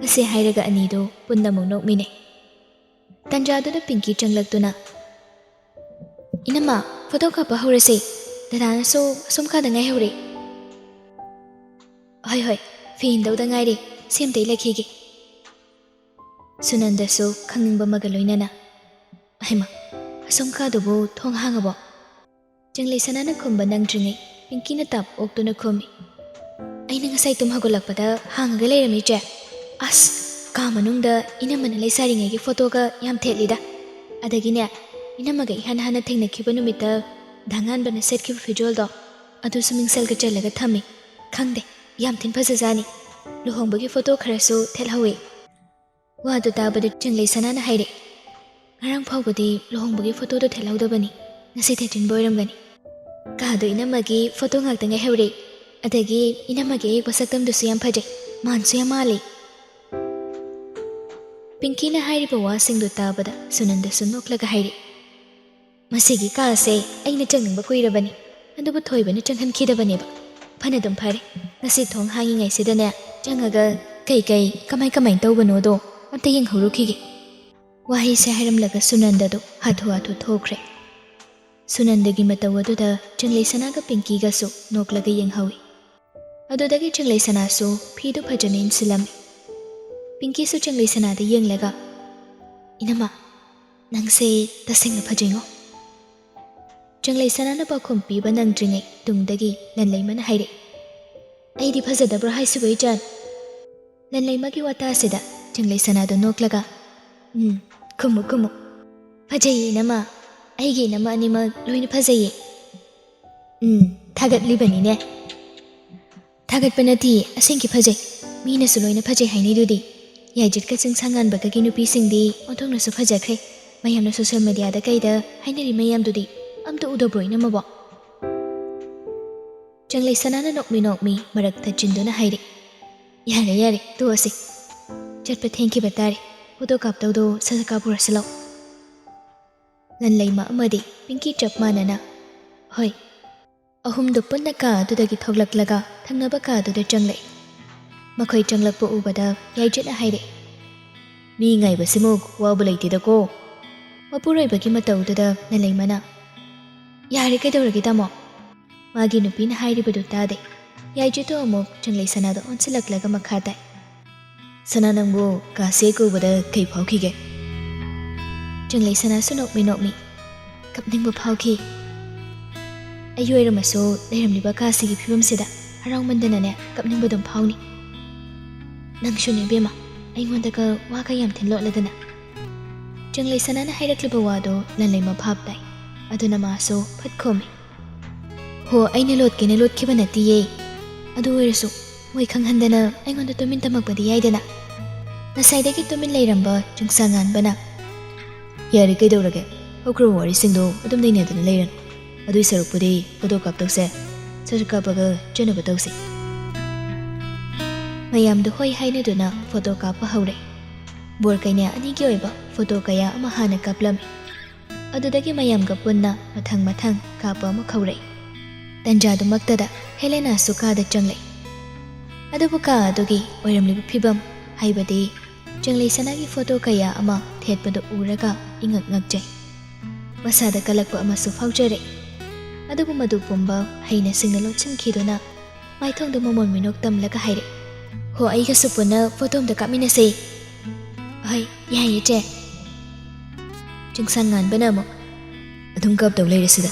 ꯑꯁꯤ ꯍꯥꯏꯔꯒ ꯑꯅꯤꯗꯨ ꯄꯨꯟꯅ ꯑꯃꯨꯛ ꯅꯣꯛꯃꯤꯟꯅꯩ꯫ ꯇꯟꯖꯥꯗꯨꯗ ꯄꯤꯡꯀꯤ ꯆꯪꯂꯛꯇꯨꯅ, "ꯏꯅꯝꯃ, ꯐꯣꯇꯣ ꯀꯥꯞꯄ ꯍꯧꯔꯁꯦ꯫ ꯗꯗꯥꯅꯁꯨ ꯑꯁꯣꯝ ꯀꯥꯗ ꯉꯥꯏꯍꯧꯔꯦ"꯫ "ꯍꯣꯏ ꯍꯣꯏ, ꯐꯤ ꯏꯟꯗꯧꯗ ꯉꯥꯏꯔꯦ, ꯁꯤ ꯑꯝꯇ ꯏꯜꯂꯛꯈꯤꯒꯦ"꯫ ꯁꯨꯅꯟꯗꯁꯨ ꯈꯪꯅꯤꯡꯕ ꯑꯃꯒ ꯂꯣꯏꯅꯅ, "ꯍꯩꯃꯥ, ꯑꯁꯣꯝ ꯀꯥꯗꯨꯕꯨ ꯊꯣꯡ ꯍꯥꯡꯉꯕꯣ?" ꯆꯪꯂꯩ ꯁꯅꯥꯅ ꯈꯨꯝꯕ ꯅꯪꯗ꯭ꯔꯤꯉꯩ ꯄꯤꯡꯀꯤꯅ ꯇꯞ ꯑꯣꯛꯇꯨꯅ ꯈꯨꯝꯃꯤ, ꯑꯩꯅ ꯉꯁꯥꯏ ꯇꯨꯝ ꯍꯧꯒꯠꯂꯛꯄꯗ ꯍꯥꯡꯉꯒ ꯂꯩꯔꯝꯃꯤ, ꯆꯦ꯫ ꯑꯁ, ꯀꯥ ꯃꯅꯨꯡꯗ ꯏꯅꯝꯃꯅ ꯂꯩꯁꯥꯔꯤꯉꯩꯒꯤ ꯐꯣꯇꯣꯒ ꯌꯥꯝ ꯊꯦꯠꯂꯤꯗ꯫ ꯑꯗꯒꯤꯅꯦ, ꯏꯅꯝꯃꯒ ꯏꯍꯥꯟ ꯍꯥꯟꯅ ꯊꯦꯡꯅꯈꯤꯕ ꯅꯨꯃꯤꯠꯇ ꯙꯉꯥꯟꯕꯅ ꯁꯦꯠꯈꯤꯕ ꯐꯤꯖꯣꯜꯗꯣ, ꯑꯗꯨꯁꯨ ꯃꯤꯡꯁꯦꯜꯒ ꯆꯜꯂꯒ ꯊꯝꯃꯤ꯫ ꯈꯪꯗꯦ, ꯌꯥꯝ ꯊꯤꯅ ꯐꯖꯖꯥꯠꯅꯤ꯫ ꯂꯨꯍꯣꯡꯕꯒꯤ ꯐꯣꯇꯣ ꯈꯔꯁꯨ ꯊꯦꯠꯍꯧꯋꯤ꯫ ꯋꯥꯗꯨ ꯇꯥꯕꯗ ꯆꯪꯂꯩ ꯁꯅꯥꯅ ꯍꯥꯏꯔꯛꯏ, "ꯉꯔꯥꯡ ꯐꯥꯎꯕꯗꯤ ꯂꯨꯍꯣꯡꯕꯒꯤ ꯐꯣꯇꯣꯗꯣ ꯊꯦꯠꯍꯧꯗꯕꯅꯤ, ꯉꯁꯤ ꯊꯦꯠꯆꯤꯟꯕ ꯑꯣꯏꯔꯝꯒꯅꯤ꯫ ꯀꯥꯗꯣ ꯏꯅꯝꯃꯒꯤ ꯐꯣꯇꯣ ꯉꯥꯛꯇ ꯉꯥꯏꯍꯧꯔꯦ, ꯑꯗꯒꯤ ꯏꯅꯝꯃꯒꯤ ꯑꯌꯦꯛꯄ ꯁꯛꯇꯝꯗꯨꯁꯨ ꯌꯥꯝ ꯐꯖꯩ, ꯃꯥꯟꯁꯨ ꯌꯥꯝ ꯃꯥꯜꯂꯤ꯫" ꯄꯤꯡꯀꯤꯅ ꯍꯥꯏꯔꯤꯕ ꯋꯥꯁꯤꯡꯗꯨ ꯇꯥꯕꯗ ꯁꯨꯅꯟꯗꯁꯨ ꯅꯣꯛꯂꯒ ꯍꯥꯏꯔꯛꯏ, "ꯃꯁꯤꯒꯤ ꯀꯥꯁꯦ ꯑꯩꯅ ꯆꯪꯅꯤꯡꯕ ꯀꯨꯏꯔꯕꯅꯤ, ꯑꯗꯨꯕꯨ ꯊꯣꯏꯕꯅ ꯆꯪꯍꯟꯈꯤꯗꯕꯅꯦꯕ꯫ ꯐꯅ ꯑꯗꯨꯝ ꯐꯔꯦ, ꯉꯁꯤ ꯊꯣꯡ ꯍꯥꯡꯉꯤꯉꯩꯁꯤꯗꯅꯦ ꯆꯪꯉꯒ ꯀꯩꯀꯩ ꯀꯃꯥꯏ ꯀꯃꯥꯏ ꯇꯧꯕꯅꯣꯗꯣ ꯑꯝꯇ ꯌꯦꯡꯍꯧꯔꯨꯈꯤꯒꯦ꯫" ꯋꯥꯍꯩꯁꯦ ꯍꯥꯏꯔꯝꯂꯒ ꯁꯨꯅꯟꯗꯗꯨ ꯍꯥꯊꯨ ꯍꯥꯊꯨ ꯊꯣꯛꯈ꯭ꯔꯦ꯫ ꯁꯨꯅꯟꯗꯒꯤ ꯃꯇꯧ ꯑꯗꯨꯗ ꯆꯪꯂꯩ ꯁꯅꯥꯒ ꯄꯤꯡꯀꯤꯒꯁꯨ ꯅꯣꯛꯂꯒ ꯌꯦꯡꯍꯧꯏ꯫ ꯑꯗꯨꯗꯒꯤ ꯆꯪꯂꯩ ꯁꯅꯥꯁꯨ ꯐꯤꯗꯨ ꯐꯖꯅ ꯏꯟꯁꯤꯜꯂꯝꯃꯤ꯫ ꯄꯤꯡꯀꯤꯁꯨ ꯆꯪꯂꯩ ꯁꯅꯥꯗ ꯌꯦꯡꯂꯒ, "ꯏꯅꯝꯃ, ꯅꯪꯁꯦ ꯇꯁꯦꯡꯅ ꯐꯖꯩꯉꯣ꯫" ꯆꯪꯂꯩ ꯁꯅꯥꯅ ꯄꯥꯎꯈꯨꯝ ꯄꯤꯕ ꯅꯪꯗ꯭ꯔꯤꯉꯩ ꯇꯨꯡꯗꯒꯤ ꯂꯟꯂꯩꯃꯅ ꯍꯥꯏꯔꯛꯏ, "ꯑꯩꯗꯤ ꯐꯖꯗꯕ꯭ꯔꯣ ꯍꯥꯏꯁꯤꯕꯨ, ꯏꯆꯟ?" ꯂꯟꯂꯩꯃꯒꯤ ꯋꯥꯇꯥꯁꯤꯗ ꯆꯪꯂꯩ ꯁꯅꯥꯗꯨ ꯅꯣꯛꯂꯒ, "ꯎꯝ, ꯈꯨꯝꯃꯨ, ꯈꯨꯝꯃꯨ꯫ ꯐꯖꯩꯌꯦ, ꯏꯅꯝꯃ꯫ ꯑꯩꯒꯤ ꯏꯅꯝꯃ ꯑꯅꯤꯃꯛ ꯂꯣꯏꯅ ꯐꯖꯩꯌꯦ꯫" "ꯎꯝ, ꯊꯥꯒꯠꯂꯤꯕꯅꯤꯅꯦ꯫" "ꯊꯥꯒꯠꯄ ꯅꯠꯇꯤꯌꯦ, ꯑꯁꯦꯡꯀꯤ ꯐꯖꯩ꯫ ꯃꯤꯅꯁꯨ ꯂꯣꯏꯅ ꯐꯖꯩ ꯍꯥꯏꯅꯩꯗꯨꯗꯤ꯫ ꯌꯥꯏꯖꯤꯠꯀ ꯆꯤꯡꯁꯥꯡꯉꯥꯟꯕꯒꯒꯤ ꯅꯨꯄꯤꯁꯤꯡꯗꯤ ꯑꯣꯟꯊꯣꯛꯅꯁꯨ ꯐꯖꯈ꯭ꯔꯦ꯫ ꯃꯌꯥꯝꯅ ꯁꯣꯁꯤꯌꯦꯜ ꯃꯦꯗꯤꯌꯥꯗ ꯀꯩꯗ ꯍꯥꯏꯅꯔꯤ ꯃꯌꯥꯝꯗꯨꯗꯤ ꯑꯝꯇ ꯎꯗꯕ꯭ꯔꯣ, ꯏꯅꯝꯃꯕꯣ?" ꯆꯪꯂꯩ ꯁꯅꯥꯅ ꯅꯣꯛꯃꯤ ꯅꯣꯛꯃꯤ ꯃꯔꯛ ꯊꯠꯆꯤꯟꯗꯨꯅ ꯍꯥꯏꯔꯛꯏ, "ꯌꯥꯔꯦ, ꯌꯥꯔꯦ, ꯇꯣꯛꯑꯁꯤ꯫ ꯆꯠꯄ ꯊꯦꯡꯈꯤꯕ ꯇꯥꯔꯦ꯫ ꯐꯣꯇꯣ ꯀꯥꯞꯇꯧꯗꯣ ꯁꯠ ꯁꯠ ꯀꯥꯞꯄꯨꯔꯁꯤ ꯂꯥꯎ꯫" ꯂꯟꯂꯩꯃ ꯑꯃꯗꯤ ꯄꯤꯡꯀꯤ ꯆꯞ ꯃꯥꯟꯅꯅ, "ꯍꯣꯏ꯫" ꯑꯍꯨꯝꯗꯨ ꯄꯨꯟꯅ ꯀꯥ ꯑꯗꯨꯗꯒꯤ ꯊꯣꯛꯂꯛꯂꯒ ꯊꯪꯅꯕ ꯀꯥ ꯑꯗꯨꯗ ꯆꯪꯂꯛꯏ꯫ ꯃꯈꯣꯏ ꯆꯪꯂꯛꯄ ꯎꯕꯗ ꯌꯥꯏꯖꯤꯠꯅ ꯍꯥꯏꯔꯛꯏ, "ꯃꯤ ꯉꯥꯏꯕꯁꯤꯃꯨꯛ ꯋꯥꯕ ꯂꯩꯇꯦꯗꯀꯣ꯫" ꯃꯄꯨꯔꯣꯏꯕꯒꯤ ꯃꯇꯧꯗꯨꯗ ꯂꯟꯂꯩꯃꯅ, "ꯌꯥꯔꯦ, ꯀꯩꯗꯧꯔꯒꯦ ꯇꯥꯃꯣ?" ꯃꯥꯒꯤ ꯅꯨꯄꯤꯅ ꯍꯥꯏꯔꯤꯕꯗꯨ ꯇꯥꯗꯦ꯫ ꯌꯥꯏꯖꯤꯠꯇꯨ ꯑꯃꯨꯛ ꯆꯪꯂꯩ ꯁꯅꯥꯗ ꯑꯣꯟꯁꯤꯜꯂꯛꯂꯒ ꯃꯈꯥ ꯇꯥꯏ, "ꯁꯅꯥ, ꯅꯪꯕꯨ ꯀꯥꯁꯦ ꯍꯦꯛ ꯎꯕꯗ ꯀꯩ ꯐꯥꯎꯈꯤꯒꯦ?" ꯆꯪꯂꯩ ꯁꯅꯥꯁꯨ ꯅꯣꯛꯃꯤ ꯅꯣꯛꯃꯤ, "ꯀꯞꯅꯤꯡꯕ ꯐꯥꯎꯈꯤ꯫ ꯑꯩ ꯑꯣꯏꯔꯝꯃꯁꯨ ꯂꯩꯔꯝꯂꯤꯕ ꯀꯥꯁꯤꯒꯤ ꯐꯤꯕꯝꯁꯤꯗ ꯍꯔꯥꯎꯃꯟꯗꯅꯅꯦ ꯀꯞꯅꯤꯡꯕ ꯑꯗꯨꯝ ꯐꯥꯎꯅꯤ꯫ ꯅꯪꯁꯨꯅꯦ ꯏꯕꯦꯝꯃ, ꯑꯩꯉꯣꯟꯗꯒ ꯋꯥꯒ ꯌꯥꯝ ꯊꯤꯟ ꯂꯣꯠꯂꯗꯅ꯫ ꯆꯪꯂꯩ ꯁꯅꯥꯅ ꯍꯥꯏꯔꯛꯂꯤꯕ ꯋꯥꯗꯣ ꯂꯟꯂꯩꯃ ꯚꯥꯞ ꯇꯥꯏ꯫ ꯑꯗꯨꯅ ꯃꯥꯁꯨ ꯐꯠ ꯈꯨꯝꯃꯤ, "ꯍꯣ, ꯑꯩꯅ ꯂꯣꯠꯀꯦꯅ ꯂꯣꯠꯈꯤꯕ ꯅꯠꯇꯤꯌꯦ꯫ ꯑꯗꯨ ꯑꯣꯏꯔꯁꯨ ꯃꯣꯏ ꯈꯪꯍꯟꯗꯅ ꯑꯩꯉꯣꯟꯗ ꯇꯨꯃꯤꯟ ꯇꯝꯃꯛꯄꯗꯤ ꯌꯥꯏꯗꯅ꯫ ꯉꯁꯥꯏꯗꯒꯤ ꯇꯨꯃꯤꯟ ꯂꯩꯔꯝꯕ ꯆꯤꯡꯁꯥꯡ ꯉꯥꯟꯕꯅ, ꯌꯥꯔꯦ, ꯀꯩꯗꯧꯔꯒꯦ? ꯍꯧꯈ꯭ꯔꯕ ꯋꯥꯔꯤꯁꯤꯡꯗꯣ ꯑꯗꯨꯝ ꯅꯩꯅꯗꯅ ꯂꯩꯔꯅꯨ꯫ ꯑꯗꯨꯏ ꯁꯔꯨꯛꯄꯨꯗꯤ ꯐꯣꯇꯣ ꯀꯥꯞꯇꯧꯁꯦ꯫ ꯁꯠ ꯀꯥꯞꯄꯒ ꯆꯠꯅꯕ ꯇꯧꯁꯤ꯫" ꯃꯌꯥꯝꯗꯣ ꯍꯣꯏ ꯍꯥꯏꯅꯗꯨꯅ ꯐꯣꯇꯣ ꯀꯥꯞꯄ ꯍꯧꯔꯦ꯫ ꯕꯣꯔ ꯀꯩꯅꯥ ꯑꯅꯤꯒꯤ ꯑꯣꯏꯕ ꯐꯣꯇꯣ ꯀꯌꯥ ꯑꯃ ꯍꯥꯟꯅ ꯀꯥꯞꯂꯝꯃꯤ꯫ ꯑꯗꯨꯗꯒꯤ ꯃꯌꯥꯝꯒ ꯄꯨꯟꯅ ꯃꯊꯪ ꯃꯊꯪ ꯀꯥꯞꯄ ꯑꯃꯨꯛ ꯍꯧꯔꯛꯏ꯫ ꯇꯟꯖꯥꯗꯨꯃꯛꯇꯗ ꯍꯦꯂꯦꯅꯥꯁꯨ ꯀꯥꯗ ꯆꯪꯂꯛꯏ꯫ ꯑꯗꯨꯕꯨ ꯀꯥ ꯑꯗꯨꯒꯤ ꯑꯣꯏꯔꯝꯂꯤꯕ ꯐꯤꯕꯝ, ꯍꯥꯏꯕꯗꯤ ꯆꯪꯂꯩ ꯁꯅꯥꯒꯤ ꯐꯣꯇꯣ ꯀꯌꯥ ꯑꯃ ꯊꯦꯠꯄꯗꯨ ꯎꯔꯒ ꯏꯉꯛ ꯉꯛꯆꯩ꯫ ꯃꯁꯥꯗ ꯀꯜꯂꯛꯄ ꯑꯃꯁꯨ ꯐꯥꯎꯖꯔꯛꯏ꯫ ꯑꯗꯨꯕꯨ ꯃꯗꯨ ꯄꯨꯝꯕ ꯍꯩꯅ ꯁꯤꯡꯅ ꯂꯣꯠꯁꯤꯟꯈꯤꯗꯨꯅ ꯃꯥꯏꯊꯣꯡꯗ ꯃꯃꯣꯟ ꯃꯤꯅꯣꯛ ꯇꯝꯂꯒ ꯍꯥꯏꯔꯛꯏ, "ꯍꯣ, ꯑꯩꯒꯁꯨ ꯄꯨꯟꯅ ꯐꯣꯇꯣ ꯑꯝꯇ ꯀꯥꯞꯃꯤꯟꯅꯁꯦ꯫" "ꯍꯣꯏ, ꯌꯥꯏꯌꯦ, ꯆꯦ꯫" ꯆꯤꯡꯁꯥꯡ ꯉꯥꯟꯕꯅ ꯑꯃꯨꯛ, "ꯑꯗꯨꯝ ꯀꯞꯇꯧ ꯂꯩꯔꯁꯤꯗ꯫"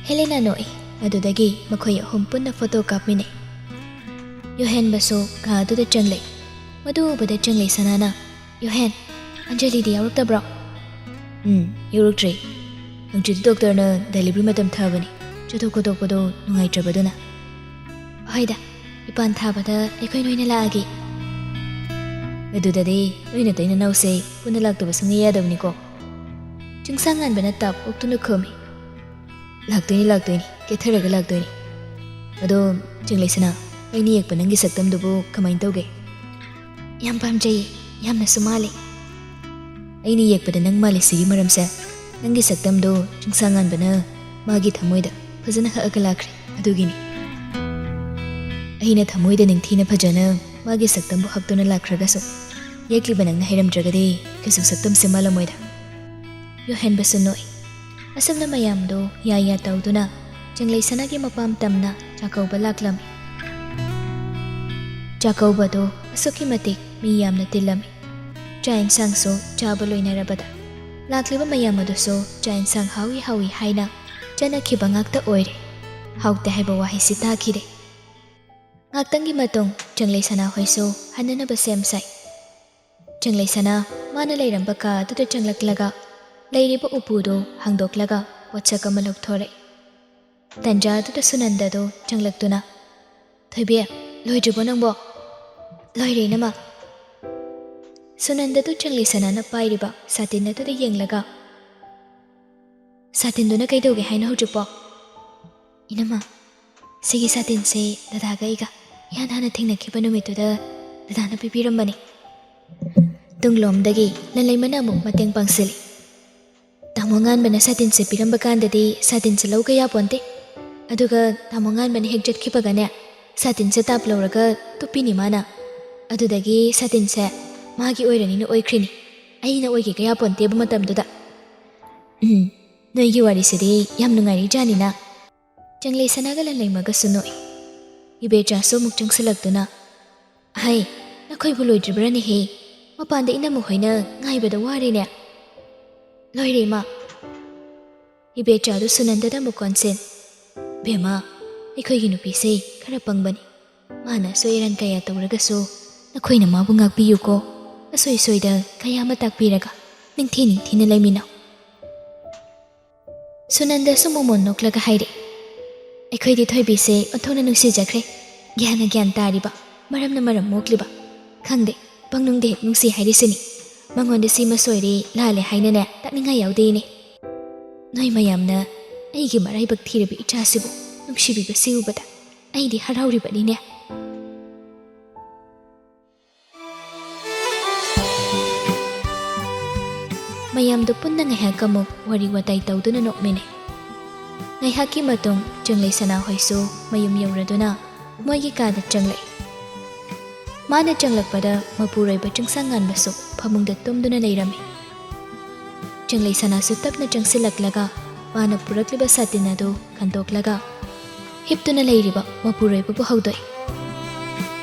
ꯍꯦꯂꯦꯅꯥ ꯅꯣꯛꯏ꯫ ꯑꯗꯨꯗꯒꯤ ꯃꯈꯣꯏ ꯑꯍꯨꯝ ꯄꯨꯟꯅ ꯐꯣꯇꯣ ꯀꯥꯞꯃꯤꯟꯅꯩ꯫ ꯌꯣꯍꯦꯟꯕꯁꯨ ꯀꯥ ꯑꯗꯨꯗ ꯆꯪꯂꯛꯏ꯫ ꯃꯗꯨ ꯎꯕꯗ ꯆꯪꯂꯩ ꯁꯅꯥꯅ, "ꯌꯣꯍꯦꯟ, ꯑꯟꯖꯂꯤꯗꯤ ꯌꯥꯎꯔꯛꯇꯕ꯭ꯔꯣ?" "ꯎꯝ, ꯌꯥꯎꯔꯛꯇ꯭ꯔꯤ꯫ ꯍꯪꯆꯤꯠ ꯗꯣꯛꯇꯔꯅ ꯗꯦꯂꯤꯚꯔꯤ ꯃꯇꯝ ꯊꯥꯕꯅꯤ꯫ ꯆꯠꯊꯣꯛ ꯈꯣꯠꯇꯣꯛꯄꯗꯣ ꯅꯨꯡꯉꯥꯏꯇ꯭ꯔꯕꯗꯨꯅ꯫" "ꯍꯣꯏꯗ, ꯏꯄꯥꯟ ꯊꯥꯕꯗ ꯑꯩꯈꯣꯏ ꯅꯣꯏꯅ ꯂꯥꯛꯑꯒꯦ꯫" "ꯑꯗꯨꯗꯗꯤ ꯅꯣꯏ ꯅꯇꯩ ꯅꯅꯥꯎꯁꯦ ꯄꯨꯟꯅ ꯂꯥꯛꯇꯕ ꯁꯨꯡꯌꯥ ꯌꯥꯗꯕꯅꯤꯀꯣ꯫" ꯆꯤꯡꯁꯥꯡ ꯉꯥꯟꯕꯅ ꯇꯥꯞ ꯑꯣꯛꯇꯨꯅ ꯈꯨꯝꯃꯤ, "ꯂꯥꯛꯇꯣꯏꯅꯤ, ꯂꯥꯛꯇꯣꯏꯅꯤ, ꯀꯦꯊꯔꯒ ꯂꯥꯛꯇꯣꯏꯅꯤ꯫ ꯑꯗꯣ, ꯆꯤꯡꯂꯩꯁꯅꯥ, ꯑꯩꯅ ꯌꯦꯛꯄ ꯅꯪꯒꯤ ꯁꯛꯇꯝꯗꯨꯕꯨ ꯀꯃꯥꯏꯅ ꯇꯧꯒꯦ?" "ꯌꯥꯝ ꯄꯥꯝꯖꯩꯌꯦ, ꯌꯥꯝꯅꯁꯨ ꯃꯥꯜꯂꯦ꯫" "ꯑꯩꯅ ꯌꯦꯛꯄꯗ ꯅꯪ ꯃꯥꯜꯂꯤꯁꯤꯒꯤ ꯃꯔꯝꯁꯦ, ꯅꯪꯒꯤ ꯁꯛꯇꯝꯗꯣ ꯆꯤꯡꯁꯥꯡ ꯉꯥꯟꯕꯅ ꯃꯥꯒꯤ ꯊꯃꯣꯏꯗ ꯐꯖꯅ ꯍꯛꯑꯒ ꯂꯥꯛꯈ꯭ꯔꯦ, ꯑꯗꯨꯒꯤꯅꯤ꯫ ꯑꯩꯅ ꯊꯃꯣꯏꯗ ꯅꯤꯡꯊꯤꯅ ꯐꯖꯅ ꯃꯥꯒꯤ ꯁꯛꯇꯝꯕꯨ ꯍꯛꯇꯨꯅ ꯂꯥꯛꯈ꯭ꯔꯒꯁꯨ, ꯌꯦꯛꯂꯤꯕ ꯅꯪꯅ ꯍꯩꯔꯝꯗ꯭ꯔꯒꯗꯤ ꯀꯩꯁꯨ ꯁꯛꯇꯝꯁꯦ ꯃꯥꯜꯂꯝꯃꯣꯏꯗ꯫" ꯌꯣꯍꯦꯟꯕꯁꯨ ꯅꯣꯛꯏ꯫ ꯑꯁꯨꯝꯅ ꯃꯌꯥꯝꯗꯣ ꯌꯥ ꯌꯥ ꯇꯧꯗꯨꯅ ꯆꯤꯡꯂꯩ ꯁꯅꯥꯒꯤ ꯃꯄꯥꯝ ꯇꯝꯅ ꯆꯥꯛꯀꯧꯕ ꯂꯥꯛꯂꯝꯃꯤ꯫ ꯆꯥꯛꯀꯧꯕꯗꯣ ꯑꯁꯨꯛꯀꯤ ꯃꯇꯤꯛ ꯃꯤ ꯌꯥꯝꯅ ꯇꯤꯜꯂꯝꯃꯤ꯫ ꯆꯥꯛ ꯏꯟꯁꯥꯡꯁꯨ ꯆꯥꯕ ꯂꯣꯏꯅꯔꯕꯗ ꯂꯥꯛꯂꯤꯕ ꯃꯌꯥꯝ ꯑꯗꯨꯁꯨ ꯆꯥꯛ ꯏꯟꯁꯥꯡ ꯍꯥꯎꯏ ꯍꯥꯎꯏ ꯍꯥꯏꯅ ꯆꯠꯅꯈꯤꯕ ꯉꯥꯛꯇ ꯑꯣꯏꯔꯦ꯫ ꯍꯥꯎꯇꯦ ꯍꯥꯏꯕ ꯋꯥꯍꯩꯁꯤ ꯇꯥꯈꯤꯗꯦ꯫ ꯉꯥꯛꯇꯪꯒꯤ ꯃꯇꯨꯡ ꯆꯪꯂꯩ ꯁꯅꯥ ꯍꯣꯏꯁꯨ ꯍꯟꯅꯅꯕ ꯁꯦꯝ ꯁꯥꯏ꯫ ꯆꯪꯂꯩ ꯁꯅꯥ ꯃꯥꯅ ꯂꯩꯔꯝꯕ ꯀꯥ ꯑꯗꯨꯗ ꯆꯪꯂꯛꯂꯒ ꯂꯩꯔꯤꯕ ꯎꯄꯨꯗꯨ ꯍꯥꯡꯗꯣꯛꯂꯒ ꯄꯣꯠꯁꯛ ꯑꯃ ꯂꯧꯊꯣꯔꯛꯏ꯫ ꯇꯟꯖꯥ ꯑꯗꯨꯗ ꯁꯨꯅꯟꯗꯗꯨ ꯆꯪꯂꯛꯇꯨꯅ, "ꯊꯣꯏꯕꯤ, ꯂꯣꯏꯗ꯭ꯔꯤꯕꯣ ꯅꯪꯕꯣ?" "ꯂꯣꯏꯔꯦ, ꯏꯅꯝꯃ꯫" ꯁꯨꯅꯟꯗꯗꯨ ꯆꯪꯂꯩ ꯁꯅꯥꯅ ꯄꯥꯏꯔꯤꯕ ꯁꯥꯇꯤꯟ ꯑꯗꯨꯗ ꯌꯦꯡꯂꯒ, "ꯁꯥꯇꯤꯟꯗꯨꯅ ꯀꯩꯗꯧꯒꯦ ꯍꯥꯏꯅꯣ ꯍꯧꯖꯤꯛꯄꯣ?" "ꯏꯅꯝꯃ, ꯁꯤꯒꯤ ꯁꯥꯇꯤꯟꯁꯦ ꯗꯗꯥꯒ ꯑꯩꯒ ꯏꯍꯥꯟ ꯍꯥꯟꯅ ꯊꯦꯡꯅꯈꯤꯕ ꯅꯨꯃꯤꯠꯇꯨꯗ ꯗꯗꯥꯅ ꯄꯤꯕꯤꯔꯝꯕꯅꯤ꯫" ꯇꯨꯡꯂꯣꯝꯗꯒꯤ ꯂꯟꯂꯩꯃꯅ ꯑꯃꯨꯛ ꯃꯇꯦꯡ ꯄꯥꯡꯁꯤꯜꯂꯤ꯫ "ꯇꯥꯃꯣ ꯉꯥꯟꯕꯅ ꯁꯥꯇꯤꯟꯁꯦ ꯄꯤꯔꯝꯕ ꯀꯥꯟꯗꯗꯤ ꯁꯥꯇꯤꯟꯁꯦ ꯂꯧ ꯀꯌꯥ ꯄꯣꯟꯇꯦ꯫ ꯑꯗꯨꯒ ꯇꯥꯃꯣ ꯉꯥꯟꯕꯅ ꯍꯦꯛ ꯆꯠꯈꯤꯕꯒꯅꯦ, ꯁꯥꯇꯤꯟꯁꯦ ꯇꯥꯞ ꯂꯧꯔꯒ ꯇꯨꯞꯄꯤꯅꯤ ꯃꯥꯅ꯫ ꯑꯗꯨꯗꯒꯤ ꯁꯥꯇꯤꯟꯁꯦ ꯃꯥꯒꯤ ꯑꯣꯏꯔꯅꯤꯅ ꯑꯣꯏꯈ꯭ꯔꯤꯅꯤ꯫ ꯑꯩꯅ ꯑꯣꯏꯒꯦ ꯀꯌꯥ ꯄꯣꯟꯇꯦꯕ ꯃꯇꯝꯗꯨꯗ꯫" "ꯎꯝ, ꯅꯣꯏꯒꯤ ꯋꯥꯔꯤꯁꯤꯗꯤ ꯌꯥꯝ ꯅꯨꯡꯉꯥꯏꯔꯤꯖꯥꯠꯅꯤꯅ꯫" ꯆꯪꯂꯩ ꯁꯅꯥꯒ ꯂꯟꯂꯩꯃꯒꯁꯨ ꯅꯣꯛꯏ꯫ ꯏꯕꯦꯆꯥꯁꯨ ꯑꯃꯨꯛ ꯆꯪꯁꯤꯜꯂꯛꯇꯨꯅ, "ꯍꯩ, ꯅꯈꯣꯏꯕꯨ ꯂꯣꯏꯗ꯭ꯔꯤꯕ꯭ꯔꯅꯦꯍꯦ? ꯃꯄꯥꯟꯗ ꯏꯅꯝꯃ ꯍꯣꯏꯅ ꯉꯥꯏꯕꯗ ꯋꯥꯔꯦꯅꯦ꯫" "ꯂꯣꯏꯔꯦ, ꯏꯃꯥ꯫" ꯏꯕꯦꯆꯥꯗꯨ ꯁꯨꯅꯟꯗꯗ ꯑꯃꯨꯛ ꯀꯣꯟꯁꯤꯟ, "ꯕꯦꯝꯃ, ꯑꯩꯈꯣꯏꯒꯤ ꯅꯨꯄꯤꯁꯦ ꯈꯔ ꯄꯪꯕꯅꯤ꯫ ꯃꯥꯅ ꯑꯁꯣꯏ ꯑꯔꯥꯟ ꯀꯌꯥ ꯇꯧꯔꯒꯁꯨ ꯅꯈꯣꯏꯅ ꯃꯥꯕꯨ ꯉꯥꯛꯄꯤꯌꯨꯀꯣ꯫ ꯑꯁꯣꯏ ꯑꯁꯣꯏꯗ ꯀꯌꯥ ꯑꯃ ꯇꯥꯛꯄꯤꯔꯒ ꯅꯤꯡꯊꯤ ꯅꯤꯡꯊꯤꯅ ꯂꯩꯃꯤꯟꯅꯧ꯫" ꯁꯨꯅꯟꯗꯁꯨ ꯃꯣꯃꯣꯟ ꯅꯣꯛꯂꯒ ꯍꯥꯏꯔꯛꯏ, "ꯑꯩꯈꯣꯏꯗꯤ ꯊꯣꯏꯕꯤꯁꯦ ꯑꯣꯟꯊꯣꯛꯅ ꯅꯨꯡꯁꯤꯖꯈ꯭ꯔꯦ꯫ ꯒ꯭ꯌꯥꯟꯅ ꯒ꯭ꯌꯥꯟ ꯇꯥꯔꯤꯕ, ꯃꯔꯝꯅ ꯃꯔꯝ ꯃꯣꯛꯂꯤꯕ꯫ ꯈꯪꯗꯦ, ꯄꯪꯅꯨꯡꯗ ꯍꯦꯛ ꯅꯨꯡꯁꯤ ꯍꯥꯏꯔꯤꯁꯤꯅꯤ꯫ ꯃꯉꯣꯟꯗ ꯁꯤꯃ ꯁꯣꯏꯔꯦ, ꯂꯥꯜꯂꯦ ꯍꯥꯏꯅꯅꯦ ꯇꯥꯛꯅꯤꯡꯉꯥꯏ ꯌꯥꯎꯗꯦꯅꯦ꯫ ꯅꯣꯏ ꯃꯌꯥꯝꯅ ꯑꯩꯒꯤ ꯃꯔꯥꯏꯕꯛ ꯊꯤꯔꯕ ꯏꯆꯥꯁꯤꯕꯨ ꯅꯨꯡꯁꯤꯕꯤꯕꯁꯤ ꯎꯕꯗ ꯑꯩꯗꯤ ꯍꯔꯥꯎꯔꯤꯕꯅꯤꯅꯦ꯫" ꯃꯌꯥꯝꯗꯨ ꯄꯨꯟꯅ ꯉꯥꯏꯍꯥꯛ ꯑꯃꯨꯛ ꯋꯥꯔꯤ ꯋꯥꯇꯥꯏ ꯇꯧꯗꯨꯅ ꯅꯣꯛꯃꯤꯟꯅꯩ꯫ ꯉꯥꯏꯍꯥꯛꯀꯤ ꯃꯇꯨꯡ ꯆꯪꯂꯩ ꯁꯅꯥꯍꯣꯏꯁꯨ ꯃꯌꯨꯝ ꯌꯧꯔꯗꯨꯅ ꯃꯣꯏꯒꯤ ꯀꯥꯗ ꯆꯪꯂꯛꯏ꯫ ꯃꯥꯅ ꯆꯪꯂꯛꯄꯗ ꯃꯄꯨꯔꯣꯏꯕ ꯆꯤꯡꯁꯥꯡ ꯉꯥꯟꯕꯁꯨ ꯐꯃꯨꯡꯗ ꯇꯨꯝꯗꯨꯅ ꯂꯩꯔꯝꯃꯤ꯫ ꯆꯪꯂꯩ ꯁꯅꯥꯁꯨ ꯇꯞꯅ ꯆꯪꯁꯤꯜꯂꯛꯂꯒ ꯃꯥꯅ ꯄꯨꯔꯛꯂꯤꯕ ꯁꯥꯇꯤꯟ ꯑꯗꯨ ꯈꯟꯗꯣꯛꯂꯒ ꯍꯤꯞꯇꯨꯅ ꯂꯩꯔꯤꯕ ꯃꯄꯨꯔꯣꯏꯕꯕꯨ ꯍꯧꯗꯣꯛꯏ꯫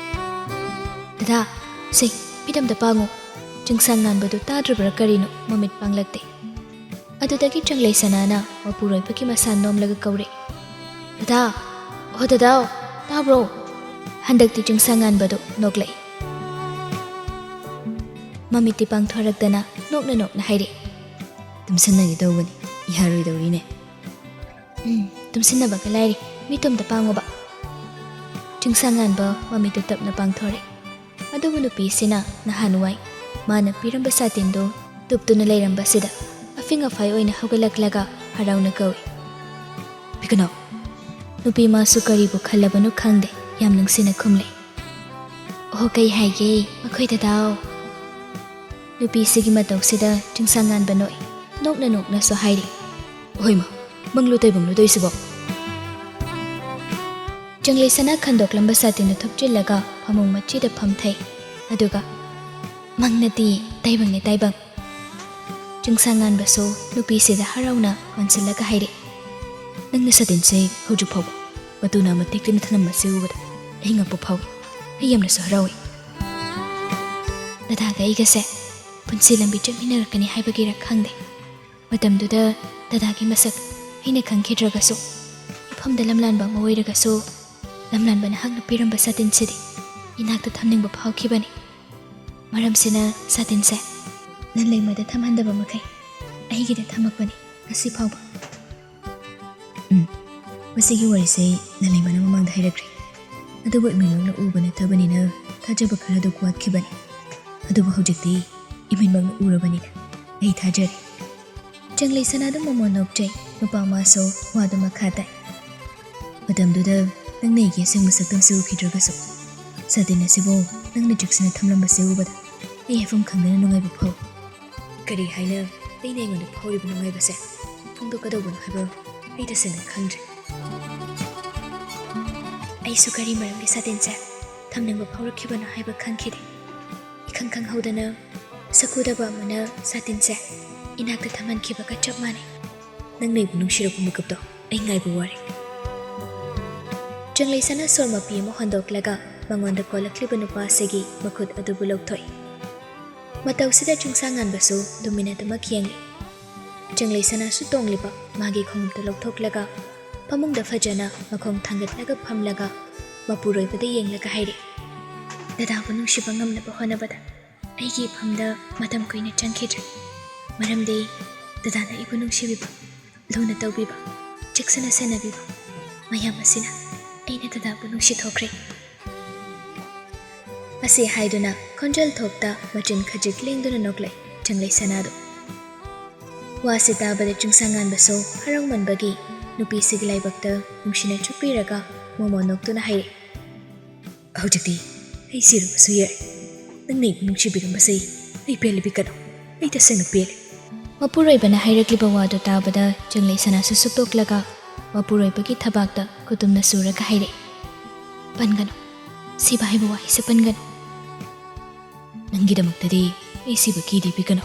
"ꯗꯗꯥ, ꯁꯦ, ꯃꯤꯠ ꯑꯝꯇ ꯄꯥꯡꯉꯨ꯫" ꯆꯤꯡꯁꯥꯡ ꯉꯥꯟꯕꯗꯨ ꯇꯥꯗ꯭ꯔꯕ꯭ꯔꯥ ꯀꯔꯤꯅꯣ, ꯃꯃꯤꯠ ꯄꯥꯡꯂꯛꯇꯦ꯫ ꯑꯗꯨꯗꯒꯤ ꯆꯪꯂꯩ ꯁꯅꯥꯅ ꯃꯄꯨꯔꯣꯏꯕꯒꯤ ꯃꯁꯥ ꯅꯣꯝꯂꯒ ꯀꯧꯔꯛꯏ, "ꯗꯗꯥ, ꯑꯣ ꯗꯗꯥꯎ, ꯇꯥꯕ꯭ꯔꯣ?" ꯍꯟꯗꯛꯇꯤ ꯆꯤꯡꯁꯥ ꯉꯥꯟꯕꯗꯨ ꯅꯣꯛꯂꯛꯏ꯫ ꯃꯃꯤꯠꯇꯤ ꯄꯥꯡꯊꯣꯔꯛꯇꯅ ꯅꯣꯛꯅ ꯅꯣꯛꯅ ꯍꯥꯏꯔꯛꯏ, "ꯇꯨꯝꯁꯟꯅꯒꯦ ꯇꯧꯕꯅꯤ, ꯌꯥꯔꯣꯏꯗꯧꯔꯤꯅꯦ꯫" "ꯎꯝ, ꯇꯨꯝꯁꯤꯟꯅꯕꯒ ꯂꯥꯏꯔꯤ, ꯃꯤꯠꯇꯣ ꯑꯝꯇ ꯄꯥꯡꯉꯣꯕ꯫" ꯆꯤꯡꯁꯥ ꯉꯥꯟꯕ ꯃꯃꯤꯠꯇꯨ ꯇꯞꯅ ꯄꯥꯡꯊꯣꯔꯛꯏ꯫ ꯑꯗꯨꯕꯨ ꯅꯨꯄꯤꯁꯤꯅ ꯅꯍꯥꯟꯋꯥꯏ ꯃꯥꯅ ꯄꯤꯔꯝꯕ ꯁꯥꯇꯤꯟꯗꯨ ꯇꯨꯞꯇꯨꯅ ꯂꯩꯔꯝꯕꯁꯤꯗ ꯑꯐꯤꯡ ꯑꯐꯥꯏ ꯑꯣꯏꯅ ꯍꯧꯒꯠꯂꯛꯂꯒ ꯍꯔꯥꯎꯅ ꯀꯧꯏ, "ꯄꯤꯀꯅꯥꯎ!" ꯅꯨꯄꯤ ꯃꯥꯁꯨ ꯀꯔꯤꯕꯨ ꯈꯜꯂꯕꯅꯣ ꯈꯪꯗꯦ, ꯌꯥꯝ ꯅꯨꯡꯁꯤꯅ ꯈꯨꯝꯂꯦ꯫ "ꯑꯣꯍꯣ, ꯀꯩ ꯍꯥꯏꯒꯦ ꯃꯈꯣꯏ ꯗꯗꯥꯎ?" ꯅꯨꯄꯤꯁꯤꯒꯤ ꯃꯇꯧꯁꯤꯗ ꯆꯤꯡꯁꯥ ꯉꯥꯟꯕ ꯅꯣꯛꯏ, ꯅꯣꯛꯅ ꯅꯣꯛꯅꯁꯨ ꯍꯥꯏꯔꯤ, "ꯍꯣꯏꯃ, ꯃꯪꯂꯨ ꯇꯩꯕꯪꯂꯨ ꯇꯧꯏꯁꯤꯕꯣ?" ꯆꯪꯂꯩ ꯁꯅꯥ ꯈꯟꯗꯣꯛꯂꯝꯕ ꯁꯥꯇꯤꯟꯗꯨ ꯊꯨꯞꯆꯤꯜꯂꯒ ꯐꯃꯨꯡ ꯃꯆꯤꯗ ꯐꯝꯊꯩ꯫ ꯑꯗꯨꯒ, "ꯃꯪ ꯅꯠꯇꯤꯌꯦ, ꯇꯥꯏꯕꯪꯅꯦ, ꯇꯥꯏꯕꯪ꯫" ꯆꯤꯡꯁꯥ ꯉꯥꯟꯕꯁꯨ ꯅꯨꯄꯤꯁꯤꯗ ꯍꯔꯥꯎꯅ ꯑꯣꯟꯁꯤꯜꯂꯒ ꯍꯥꯏꯔꯛꯏ, "ꯅꯪꯅ ꯁꯥꯇꯤꯟꯁꯦ ꯍꯧꯖꯤꯛ ꯐꯥꯎꯕ ꯃꯇꯨ ꯅꯥꯝꯃ ꯇꯦꯛꯇꯅ ꯊꯅꯝꯕꯁꯦ ꯎꯕꯗ ꯑꯩ ꯉꯛꯄ ꯐꯥꯎꯏ꯫ ꯑꯩ ꯌꯥꯝꯅꯁꯨ ꯍꯔꯥꯎꯏ꯫ ꯗꯗꯥꯒ ꯑꯩꯒꯁꯦ ꯄꯨꯟꯁꯤ ꯂꯝꯕꯤ ꯆꯠꯃꯤꯟꯅꯔꯛꯀꯅꯤ ꯍꯥꯏꯕꯒꯤꯔ ꯈꯪꯗꯦ, ꯃꯇꯝꯗꯨꯗ ꯗꯗꯥꯒꯤ ꯃꯁꯛ ꯑꯩꯅ ꯈꯪꯈꯤꯗ꯭ꯔꯒꯁꯨ, ꯃꯐꯝꯗ ꯂꯝꯂꯥꯟꯕ ꯑꯃ ꯑꯣꯏꯔꯒꯁꯨ, ꯂꯝꯂꯥꯟꯕ ꯅꯍꯥꯛꯅ ꯄꯤꯔꯝꯕ ꯁꯥꯇꯤꯟꯁꯤꯗꯤ ꯏꯅꯥꯛꯇ ꯊꯝꯅꯤꯡꯕ ꯐꯥꯎꯈꯤꯕꯅꯤ꯫ ꯃꯔꯝꯁꯤꯅ ꯁꯥꯇꯤꯟꯁꯦ ꯅꯟꯂꯩꯃꯗ ꯊꯝꯍꯟꯗꯕ ꯃꯈꯩ ꯑꯩꯒꯤꯗ ꯊꯝꯃꯛꯄꯅꯤ ꯉꯁꯤ ꯐꯥꯎꯕ꯫" ꯎꯝ, ꯃꯁꯤꯒꯤ ꯋꯥꯔꯤꯁꯦ ꯅꯟꯂꯩꯃꯅ ꯃꯃꯥꯡꯗ ꯍꯥꯏꯔꯛꯈ꯭ꯔꯦ꯫ ꯑꯗꯨꯕꯨ ꯏꯃꯤꯠꯃꯛꯅ ꯎꯕ ꯅꯠꯇꯕꯅꯤꯅ ꯊꯥꯖꯕ ꯈꯔꯗꯨ ꯋꯥꯠꯈꯤꯕꯅꯤ꯫ ꯑꯗꯨꯕꯨ ꯍꯧꯖꯤꯛꯇꯤ ꯏꯃꯤꯠꯃꯛꯅ ꯎꯔꯕꯅꯤꯅ ꯑꯩ ꯊꯥꯖꯔꯦ꯫ ꯆꯪꯂꯩ ꯁꯅꯥꯗꯨ ꯃꯃꯣꯟ ꯅꯣꯛꯆꯩ꯫ ꯅꯨꯄꯥ ꯃꯥꯁꯨ ꯋꯥꯗꯨ ꯃꯈꯥ ꯇꯥꯏ꯫ "ꯃꯇꯝꯗꯨꯗ ꯅꯪꯅ ꯑꯩꯒꯤ ꯑꯁꯦꯡꯕ ꯁꯛꯇꯝꯁꯤ ꯎꯈꯤꯗ꯭ꯔꯒꯁꯨ, ꯁꯥꯇꯤꯟ ꯑꯁꯤꯕꯨ ꯅꯪꯅ ꯆꯦꯛꯁꯤꯟꯅ ꯊꯝꯂꯝꯕꯁꯤ ꯎꯕꯗ ꯑꯩ ꯍꯥꯏꯐꯝ ꯈꯪꯗꯅ ꯅꯨꯡꯉꯥꯏꯕ ꯐꯥꯎꯏ꯫ ꯀꯔꯤ ꯍꯥꯏꯅ ꯑꯩꯅ ꯑꯩꯉꯣꯟꯗ ꯐꯥꯎꯔꯤꯕ ꯅꯨꯡꯉꯥꯏꯕꯁꯦ ꯐꯣꯡꯗꯣꯛꯀꯗꯧꯕꯅꯣ ꯍꯥꯏꯕ ꯑꯩ ꯇꯁꯦꯡꯅ ꯈꯪꯗ꯭ꯔꯦ꯫ ꯑꯩꯁꯨ ꯀꯔꯤ ꯃꯔꯝꯒꯤ ꯁꯥꯇꯤꯟꯁꯦ ꯊꯝꯅꯤꯡꯕ ꯐꯥꯎꯔꯛꯈꯤꯕꯅꯣ ꯍꯥꯏꯕ ꯈꯪꯈꯤꯗꯦ꯫ ꯏꯈꯪ ꯈꯪꯍꯧꯗꯅ ꯁꯛ ꯎꯗꯕ ꯑꯃꯅ ꯁꯥꯇꯤꯟꯁꯦ ꯏꯅꯥꯛꯇ ꯊꯝꯍꯟꯈꯤꯕꯒ ꯆꯞ ꯃꯥꯟꯅꯩ꯫ ꯅꯪꯅ ꯑꯩꯕꯨ ꯅꯨꯡꯁꯤꯔꯛꯄ ꯃꯤꯀꯨꯞꯇꯣ ꯑꯩ ꯉꯥꯏꯕ ꯋꯥꯔꯦ꯫" ꯆꯪꯂꯩ ꯁꯅꯥ ꯁꯣꯔ ꯃꯄꯤ ꯑꯃ ꯍꯣꯟꯗꯣꯛꯂꯒ ꯃꯉꯣꯟꯗ ꯀꯣꯜꯂꯛꯂꯤꯕ ꯅꯨꯄꯥꯁꯤꯒꯤ ꯃꯈꯨꯠ ꯑꯗꯨꯕꯨ ꯂꯧꯊꯣꯛꯏ꯫ ꯃꯇꯧꯁꯤꯗ ꯆꯤꯡꯁꯥ ꯉꯥꯟꯕꯁꯨ ꯇꯨꯃꯤꯟꯅ ꯑꯗꯨꯃꯛ ꯌꯦꯡꯂꯤ꯫ ꯆꯪꯂꯩ ꯁꯅꯥꯁꯨ ꯇꯣꯡꯂꯤꯕ ꯃꯥꯒꯤ ꯈꯣꯡꯎꯞꯇꯨ ꯂꯧꯊꯣꯛꯂꯒ ꯐꯃꯨꯡꯗ ꯐꯖꯅ ꯃꯈꯣꯡ ꯊꯥꯡꯒꯠꯂꯒ ꯐꯝꯂꯒ ꯃꯄꯨꯔꯣꯏꯕꯗ ꯌꯦꯡꯂꯒ ꯍꯥꯏꯔꯛꯏ, "ꯗꯗꯥꯕꯨ ꯅꯨꯡꯁꯤꯕ ꯉꯝꯅꯕ ꯍꯣꯠꯅꯕꯗ ꯑꯩꯒꯤ ꯏꯐꯝꯗ ꯃꯇꯝ ꯀꯨꯏꯅ ꯆꯪꯈꯤꯗ꯭ꯔꯦ꯫ ꯃꯔꯝꯗꯤ ꯗꯗꯥꯅ ꯑꯩꯕꯨ ꯅꯨꯡꯁꯤꯕꯤꯕ, ꯂꯨꯅ ꯇꯧꯕꯤꯕ, ꯆꯦꯛꯁꯤꯟꯅ ꯁꯦꯟꯅꯕꯤꯕ ꯃꯌꯥꯝ ꯑꯁꯤꯅ ꯑꯩꯅ ꯗꯗꯥꯕꯨ ꯅꯨꯡꯁꯤ ꯊꯣꯛꯈ꯭ꯔꯦ"꯫ ꯑꯁꯤ ꯍꯥꯏꯗꯨꯅ ꯈꯣꯟꯖꯦꯜ ꯊꯣꯛꯇ ꯃꯆꯤꯟ ꯈꯖꯤꯛ ꯂꯦꯡꯗꯨꯅ ꯅꯣꯛꯂꯛꯏ ꯆꯪꯂꯩ ꯁꯅꯥꯗꯣ꯫ ꯋꯥꯁꯤ ꯇꯥꯕꯗ ꯆꯤꯡꯁꯥꯡꯉꯥꯟꯕꯁꯨ ꯍꯔꯥꯎꯃꯟꯕꯒꯤ ꯅꯨꯄꯤꯁꯤꯒꯤ ꯂꯥꯏꯕꯛꯇ ꯅꯨꯡꯁꯤꯅ ꯆꯨꯞꯄꯤꯔꯒ ꯃꯣꯃꯣꯟ ꯅꯣꯛꯇꯨꯅ ꯍꯥꯏꯔꯛꯏ, "ꯍꯧꯖꯤꯛꯇꯤ ꯑꯩ ꯁꯤꯔꯕꯁꯨ ꯌꯥꯏ, ꯅꯪꯅ ꯑꯩꯕꯨ ꯅꯨꯡꯁꯤꯕꯤꯔꯝꯕꯁꯦ ꯑꯩ ꯄꯦꯜꯂꯦ ꯕꯤꯀꯅꯣ, ꯑꯩ ꯇꯁꯦꯡꯅ ꯄꯦꯜꯂꯦ"꯫ ꯃꯄꯨꯔꯣꯏꯕꯅ ꯍꯥꯏꯔꯛꯂꯤꯕ ꯋꯥꯗꯨ ꯇꯥꯕꯗ ꯆꯪꯂꯩ ꯁꯅꯥꯁꯨ ꯁꯨꯛꯇꯣꯛꯂꯒ ꯃꯄꯨꯔꯣꯏꯕꯒꯤ ꯊꯕꯥꯛꯇ ꯈꯨꯇꯨꯝꯅ ꯁꯨꯔꯒ ꯍꯥꯏꯔꯛꯏ, "ꯄꯟꯒꯅꯨ, ꯁꯤꯕ ꯍꯥꯏꯕ ꯋꯥꯍꯩꯁꯦ ꯄꯟꯒꯅꯨ꯫ ꯅꯪꯒꯤꯗꯃꯛꯇꯗꯤ ꯑꯩ ꯁꯤꯕ ꯀꯤꯗꯦ ꯕꯤꯀꯅꯣ꯫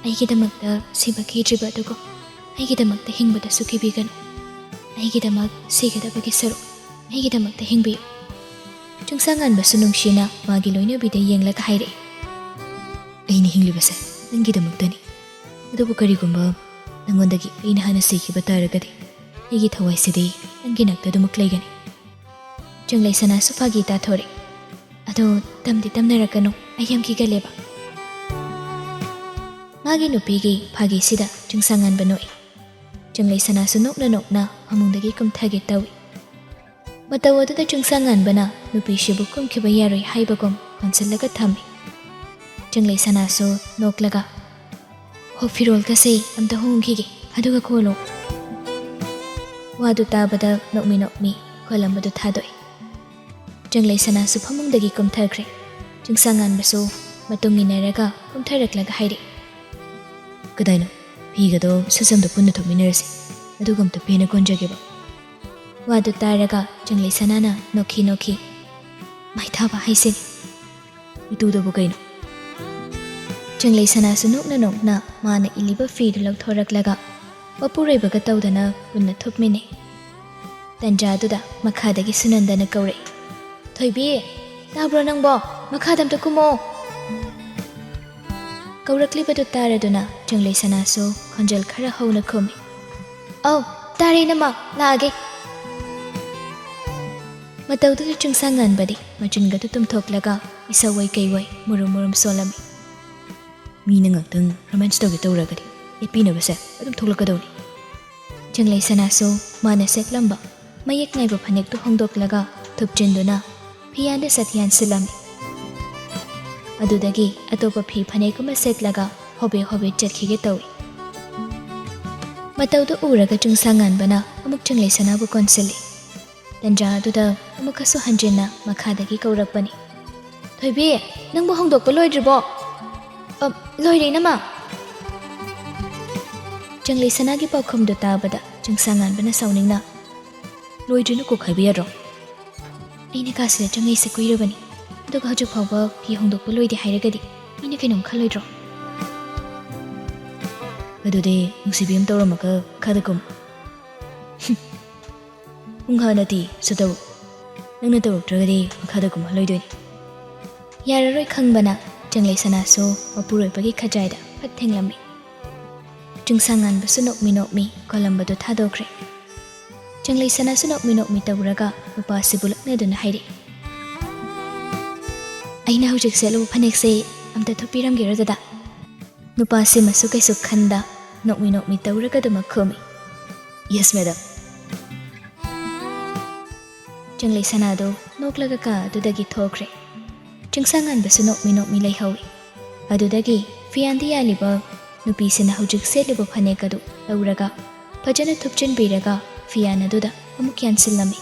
ꯑꯩꯒꯤꯗꯃꯛꯇ ꯁꯤꯕ ꯀꯤꯗ꯭ꯔꯤꯕ ꯑꯗꯨꯒ ꯑꯩꯒꯤꯗꯃꯛꯇ ꯍꯤꯡꯕꯗꯁꯨ ꯀꯤꯕꯤꯒꯅꯨ꯫ ꯑꯩꯒꯤꯗꯃꯛ ꯁꯤꯒꯗꯕꯒꯤ ꯁꯔꯨꯛ ꯑꯩꯒꯤꯗꯃꯛꯇ ꯍꯤꯡꯕꯤꯌꯨ"꯫ ꯆꯤꯡꯁꯥꯡꯉꯥꯟꯕꯁꯨ ꯅꯨꯡꯁꯤꯅ ꯃꯥꯒꯤ ꯂꯣꯏꯅꯕꯤꯗ ꯌꯦꯡꯂꯒ ꯍꯥꯏꯔꯛꯏ, "ꯑꯩꯅ ꯍꯤꯡꯂꯤꯕꯁꯦ ꯅꯪꯒꯤꯗꯃꯛꯇꯅꯤ꯫ ꯑꯗꯨꯕꯨ ꯀꯔꯤꯒꯨꯝꯕ ꯅꯪꯉꯣꯟꯗꯒꯤ ꯑꯩꯅ ꯍꯥꯟꯅ ꯁꯤꯈꯤꯕ ꯇꯥꯔꯒꯗꯤ ꯑꯩꯒꯤ ꯊꯋꯥꯏꯁꯤꯗꯤ ꯅꯪꯒꯤ ꯅꯥꯛꯇ ꯑꯗꯨꯃꯛ ꯂꯩꯒꯅꯤ"꯫ ꯆꯪꯂꯩ ꯁꯅꯥꯁꯨ ꯐꯥꯒꯤ ꯇꯥꯊꯣꯔꯛꯏ, "ꯑꯗꯣ ꯇꯝꯗꯤ ꯇꯝꯅꯔꯛꯀꯅꯨ, ꯑꯩ ꯌꯥꯝ ꯀꯤꯒꯜꯂꯦꯕ"꯫ ꯃꯥꯒꯤ ꯅꯨꯄꯤꯒꯤ ꯐꯥꯒꯤꯁꯤꯗ ꯆꯤꯡꯁꯥꯡꯉꯥꯟꯕ ꯅꯣꯛꯏ꯫ ꯆꯪꯂꯩ ꯁꯅꯥꯁꯨ ꯅꯣꯛꯅ ꯅꯣꯛꯅ ꯐꯃꯨꯡꯗꯒꯤ ꯀꯨꯝꯊꯒꯦ ꯇꯧꯏ꯫ ꯃꯇꯧ ꯑꯗꯨꯗ ꯆꯤꯡꯁꯥꯡꯉꯥꯟꯕꯅ ꯅꯨꯄꯤꯁꯤꯕꯨ ꯀꯨꯝꯈꯤꯕ ꯌꯥꯔꯣꯏ ꯍꯥꯏꯕꯒꯨꯝ ꯀꯣꯟꯁꯤꯜꯂꯒ ꯊꯝꯃꯤ꯫ ꯆꯪꯂꯩ ꯁꯅꯥꯁꯨ ꯅꯣꯛꯂꯒ, "ꯍꯣ, ꯐꯤꯔꯣꯜꯒꯁꯦ ꯑꯝꯇ ꯍꯣꯡꯈꯤꯒꯦ, ꯑꯗꯨꯒ ꯀꯣꯜꯂꯣ"꯫ ꯋꯥꯗꯨ ꯇꯥꯕꯗ ꯅꯣꯛꯃꯤ ꯅꯣꯛꯃꯤ ꯀꯣꯜꯂꯝꯕꯗꯨ ꯊꯥꯗꯣꯛꯏ꯫ ꯆꯪꯂꯩ ꯁꯅꯥꯁꯨ ꯐꯃꯨꯡꯗꯒꯤ ꯀꯨꯝꯊꯈ꯭ꯔꯦ꯫ ꯆꯤꯡꯁꯥꯡꯉꯥꯟꯕꯁꯨ ꯃꯇꯨꯡ ꯏꯟꯅꯔꯒ ꯀꯨꯝꯊꯔꯛꯂꯒ ꯍꯥꯏꯔꯛꯏ, "ꯀꯗꯥꯏꯅꯣ? ꯐꯤꯒꯗꯣ ꯁꯠ ꯁꯠ ꯑꯝꯇ ꯄꯨꯟꯅ ꯊꯨꯞꯃꯤꯟꯅꯔꯁꯤ, ꯑꯗꯨꯒ ꯑꯝꯇ ꯄꯦꯟꯅ ꯀꯣꯟꯖꯒꯦꯕ"꯫ ꯋꯥꯗꯨ ꯇꯥꯔꯒ ꯆꯪꯂꯩ ꯁꯅꯥꯅ ꯅꯣꯛꯈꯤ ꯅꯣꯛꯈꯤ, "ꯃꯥꯏꯊꯥꯕ ꯍꯥꯏꯁꯤꯅꯤ꯫ ꯏꯇꯨꯗꯕꯨ ꯀꯩꯅꯣ?" ꯆꯪꯂꯩ ꯁꯅꯥꯁꯨ ꯅꯣꯛꯅ ꯅꯣꯛꯅ ꯃꯥꯅ ꯏꯜꯂꯤꯕ ꯐꯤꯗꯨ ꯂꯧꯊꯣꯔꯛꯂꯒ ꯃꯄꯨꯔꯣꯏꯕꯒ ꯇꯧꯗꯅ ꯄꯨꯟꯅ ꯊꯨꯞꯃꯤꯟꯅꯩ꯫ ꯇꯟꯖꯥꯗꯨꯗ ꯃꯈꯥꯗꯒꯤ ꯁꯨꯅꯟꯗꯅ ꯀꯧꯔꯛꯏ, "ꯊꯣꯏꯕꯤ, ꯇꯥꯕ꯭ꯔꯣ ꯅꯪꯕꯣ? ꯃꯈꯥꯗ ꯑꯝꯇ ꯀꯨꯝꯃꯣ"꯫ ꯀꯧꯔꯛꯂꯤꯕꯗꯨ ꯇꯥꯔꯗꯨꯅ ꯆꯪꯂꯩ ꯁꯅꯥꯁꯨ ꯈꯣꯟꯖꯦꯜ ꯈꯔ ꯍꯧꯅ ꯈꯨꯝꯃꯤ, "ꯑꯧ, ꯇꯥꯔꯦ ꯏꯅꯝꯃ, ꯂꯥꯛꯑꯒꯦ"꯫ ꯃꯇꯧꯗꯨꯗ ꯆꯤꯡꯁꯥꯡ ꯉꯥꯟꯕꯗꯤ ꯃꯆꯤꯟꯒꯗꯨ ꯇꯨꯝꯊꯣꯛꯂꯒ ꯏꯁꯧ ꯑꯣꯏ ꯀꯩ ꯑꯣꯏ ꯃꯨꯔꯨꯝ ꯃꯨꯔꯨꯝ ꯁꯣꯜꯂꯝꯃꯤ꯫ "ꯃꯤꯅ ꯉꯥꯛꯇꯪ ꯔꯣꯃꯥꯟꯁ ꯇꯧꯒꯦ ꯇꯧꯔꯒꯗꯤ ꯂꯦꯞꯄꯤꯅꯕꯁꯦ ꯑꯗꯨꯝ ꯊꯣꯛꯂꯛꯀꯗꯧꯅꯤ"꯫ ꯆꯤꯡꯂꯩ ꯁꯅꯥꯁꯨ ꯃꯥꯅ ꯁꯦꯠꯂꯝꯕ ꯃꯌꯦꯛ ꯅꯥꯏꯕ ꯐꯅꯦꯛꯇꯨ ꯍꯣꯡꯗꯣꯛꯂꯒ ꯊꯨꯞꯆꯤꯟꯗꯨꯅ ꯐꯤꯌꯥꯟꯗ ꯁꯠ ꯌꯥꯟꯁꯤꯜꯂꯝꯃꯤ꯫ ꯑꯗꯨꯗꯒꯤ ꯑꯇꯣꯞꯄ ꯐꯤ ꯐꯅꯦꯛ ꯑꯃ ꯁꯦꯠꯂꯒ ꯍꯣꯕꯦ ꯍꯣꯕꯦ ꯆꯠꯈꯤꯒꯦ ꯇꯧꯏ꯫ ꯃꯇꯧꯗꯨ ꯎꯔꯒ ꯆꯤꯡꯁꯥꯡ ꯉꯥꯟꯕꯅ ꯑꯃꯨꯛ ꯆꯤꯡꯂꯩ ꯁꯅꯥꯕꯨ ꯀꯣꯟꯁꯤꯜꯂꯤ꯫ ꯇꯟꯖꯥ ꯑꯗꯨꯗ ꯑꯃꯨꯛꯀꯁꯨ ꯍꯟꯖꯤꯟꯅ ꯃꯈꯥꯗꯒꯤ ꯀꯧꯔꯛꯄꯅꯤ꯫ "ꯊꯣꯏꯕꯤ, ꯅꯪꯕꯨ ꯍꯣꯡꯗꯣꯛꯄ ꯂꯣꯏꯗ꯭ꯔꯤꯕꯣ?" "ꯑ, ꯂꯣꯏꯔꯦ, ꯏꯅꯝꯃ"꯫ ꯆꯤꯡꯂꯩ ꯁꯅꯥꯒꯤ ꯄꯥꯎꯈꯨꯝꯗꯨ ꯇꯥꯕꯗ ꯆꯤꯡꯁꯥꯡ ꯉꯥꯟꯕꯅ ꯁꯥꯎꯅꯤꯡꯅ, "ꯂꯣꯏꯗ꯭ꯔꯤꯅ ꯀꯣꯛ ꯍꯥꯏꯕ ꯌꯥꯗ꯭ꯔꯣ? ꯑꯩꯅ ꯀꯥꯁꯤꯗ ꯆꯪꯉꯛꯏꯁꯦ ꯀꯨꯏꯔꯕꯅꯤ, ꯑꯗꯨꯒ ꯍꯧꯖꯤꯛ ꯐꯥꯎꯕ ꯐꯤ ꯍꯣꯡꯗꯣꯛꯄ ꯂꯣꯏꯗꯦ ꯍꯥꯏꯔꯒꯗꯤ ꯃꯤꯅ ꯀꯩꯅꯣꯝ ꯈꯜꯂꯣꯏꯗ꯭ꯔꯣ?" "ꯑꯗꯨꯗꯤ ꯅꯨꯡꯁꯤꯕꯤ ꯑꯃ ꯇꯧꯔꯝꯃꯒ ꯃꯈꯥꯗ ꯀꯨꯝ"꯫ "ꯄꯨꯡ ꯍꯥꯟꯅꯗꯤ ꯁꯨꯇꯧ꯫ ꯅꯪꯅ ꯇꯧꯔꯛꯇ꯭ꯔꯒꯗꯤ ꯃꯈꯥꯗ ꯀꯨꯝꯍꯜꯂꯣꯏꯗꯣꯏꯅꯤ"꯫ ꯌꯥꯔꯔꯣꯏ ꯈꯪꯕꯅ ꯆꯤꯡꯂꯩ ꯁꯅꯥꯁꯨ ꯃꯄꯨꯔꯣꯏꯕꯒꯤ ꯈꯖꯥꯏꯗ ꯐꯠ ꯊꯦꯡꯂꯝꯃꯤ꯫ ꯆꯤꯡꯁꯥꯡ ꯉꯥꯟꯕꯁꯨ ꯅꯣꯛꯃꯤ ꯅꯣꯛꯃꯤ ꯀꯣꯂꯝꯕꯗꯨ ꯊꯥꯗꯣꯛꯈ꯭ꯔꯦ꯫ ꯆꯤꯡꯂꯩ ꯁꯅꯥꯁꯨ ꯅꯣꯛꯃꯤ ꯅꯣꯛꯃꯤ ꯇꯧꯔꯒ ꯅꯨꯄꯥꯁꯤꯕꯨ ꯂꯛꯅꯗꯨꯅ ꯍꯥꯏꯔꯛꯏ, "ꯑꯩꯅ ꯍꯧꯖꯤꯛ ꯁꯦꯠꯂꯨꯕ ꯐꯅꯦꯛꯁꯦ ꯑꯝꯇ ꯊꯨꯞꯄꯤꯔꯝꯒꯦꯔꯣ ꯗꯗꯥ?" ꯅꯨꯄꯥꯁꯤꯃꯁꯨ ꯀꯩꯁꯨ ꯈꯟꯗ ꯅꯣꯛꯃꯤ ꯅꯣꯛꯃꯤ ꯇꯧꯔꯒ ꯑꯗꯨꯃꯛ ꯈꯨꯝꯃꯤ, "Yes, madam"꯫ ꯆꯤꯡꯂꯩ ꯁꯅꯥꯗꯨ ꯅꯣꯛꯂꯒ ꯀꯥ ꯑꯗꯨꯗꯒꯤ ꯊꯣꯛꯈ꯭ꯔꯦ꯫ ꯆꯤꯡꯁꯥꯡ ꯉꯥꯟꯕꯁꯨ ꯅꯣꯛꯃꯤ ꯅꯣꯛꯃꯤ ꯂꯩꯍꯧꯏ꯫ ꯑꯗꯨꯗꯒꯤ ꯐꯤꯌꯥꯟꯗ ꯌꯥꯜꯂꯤꯕ ꯅꯨꯄꯤꯁꯤꯅ ꯍꯧꯖꯤꯛ ꯁꯦꯠꯂꯤꯕ ꯐꯅꯦꯛ ꯑꯗꯨ ꯂꯧꯔꯒ ꯐꯖꯅ ꯊꯨꯞꯆꯤꯟꯕꯤꯔꯒ ꯐꯤꯌꯥꯟ ꯑꯗꯨꯗ ꯑꯃꯨꯛ ꯌꯥꯟꯁꯤꯜꯂꯝꯃꯤ꯫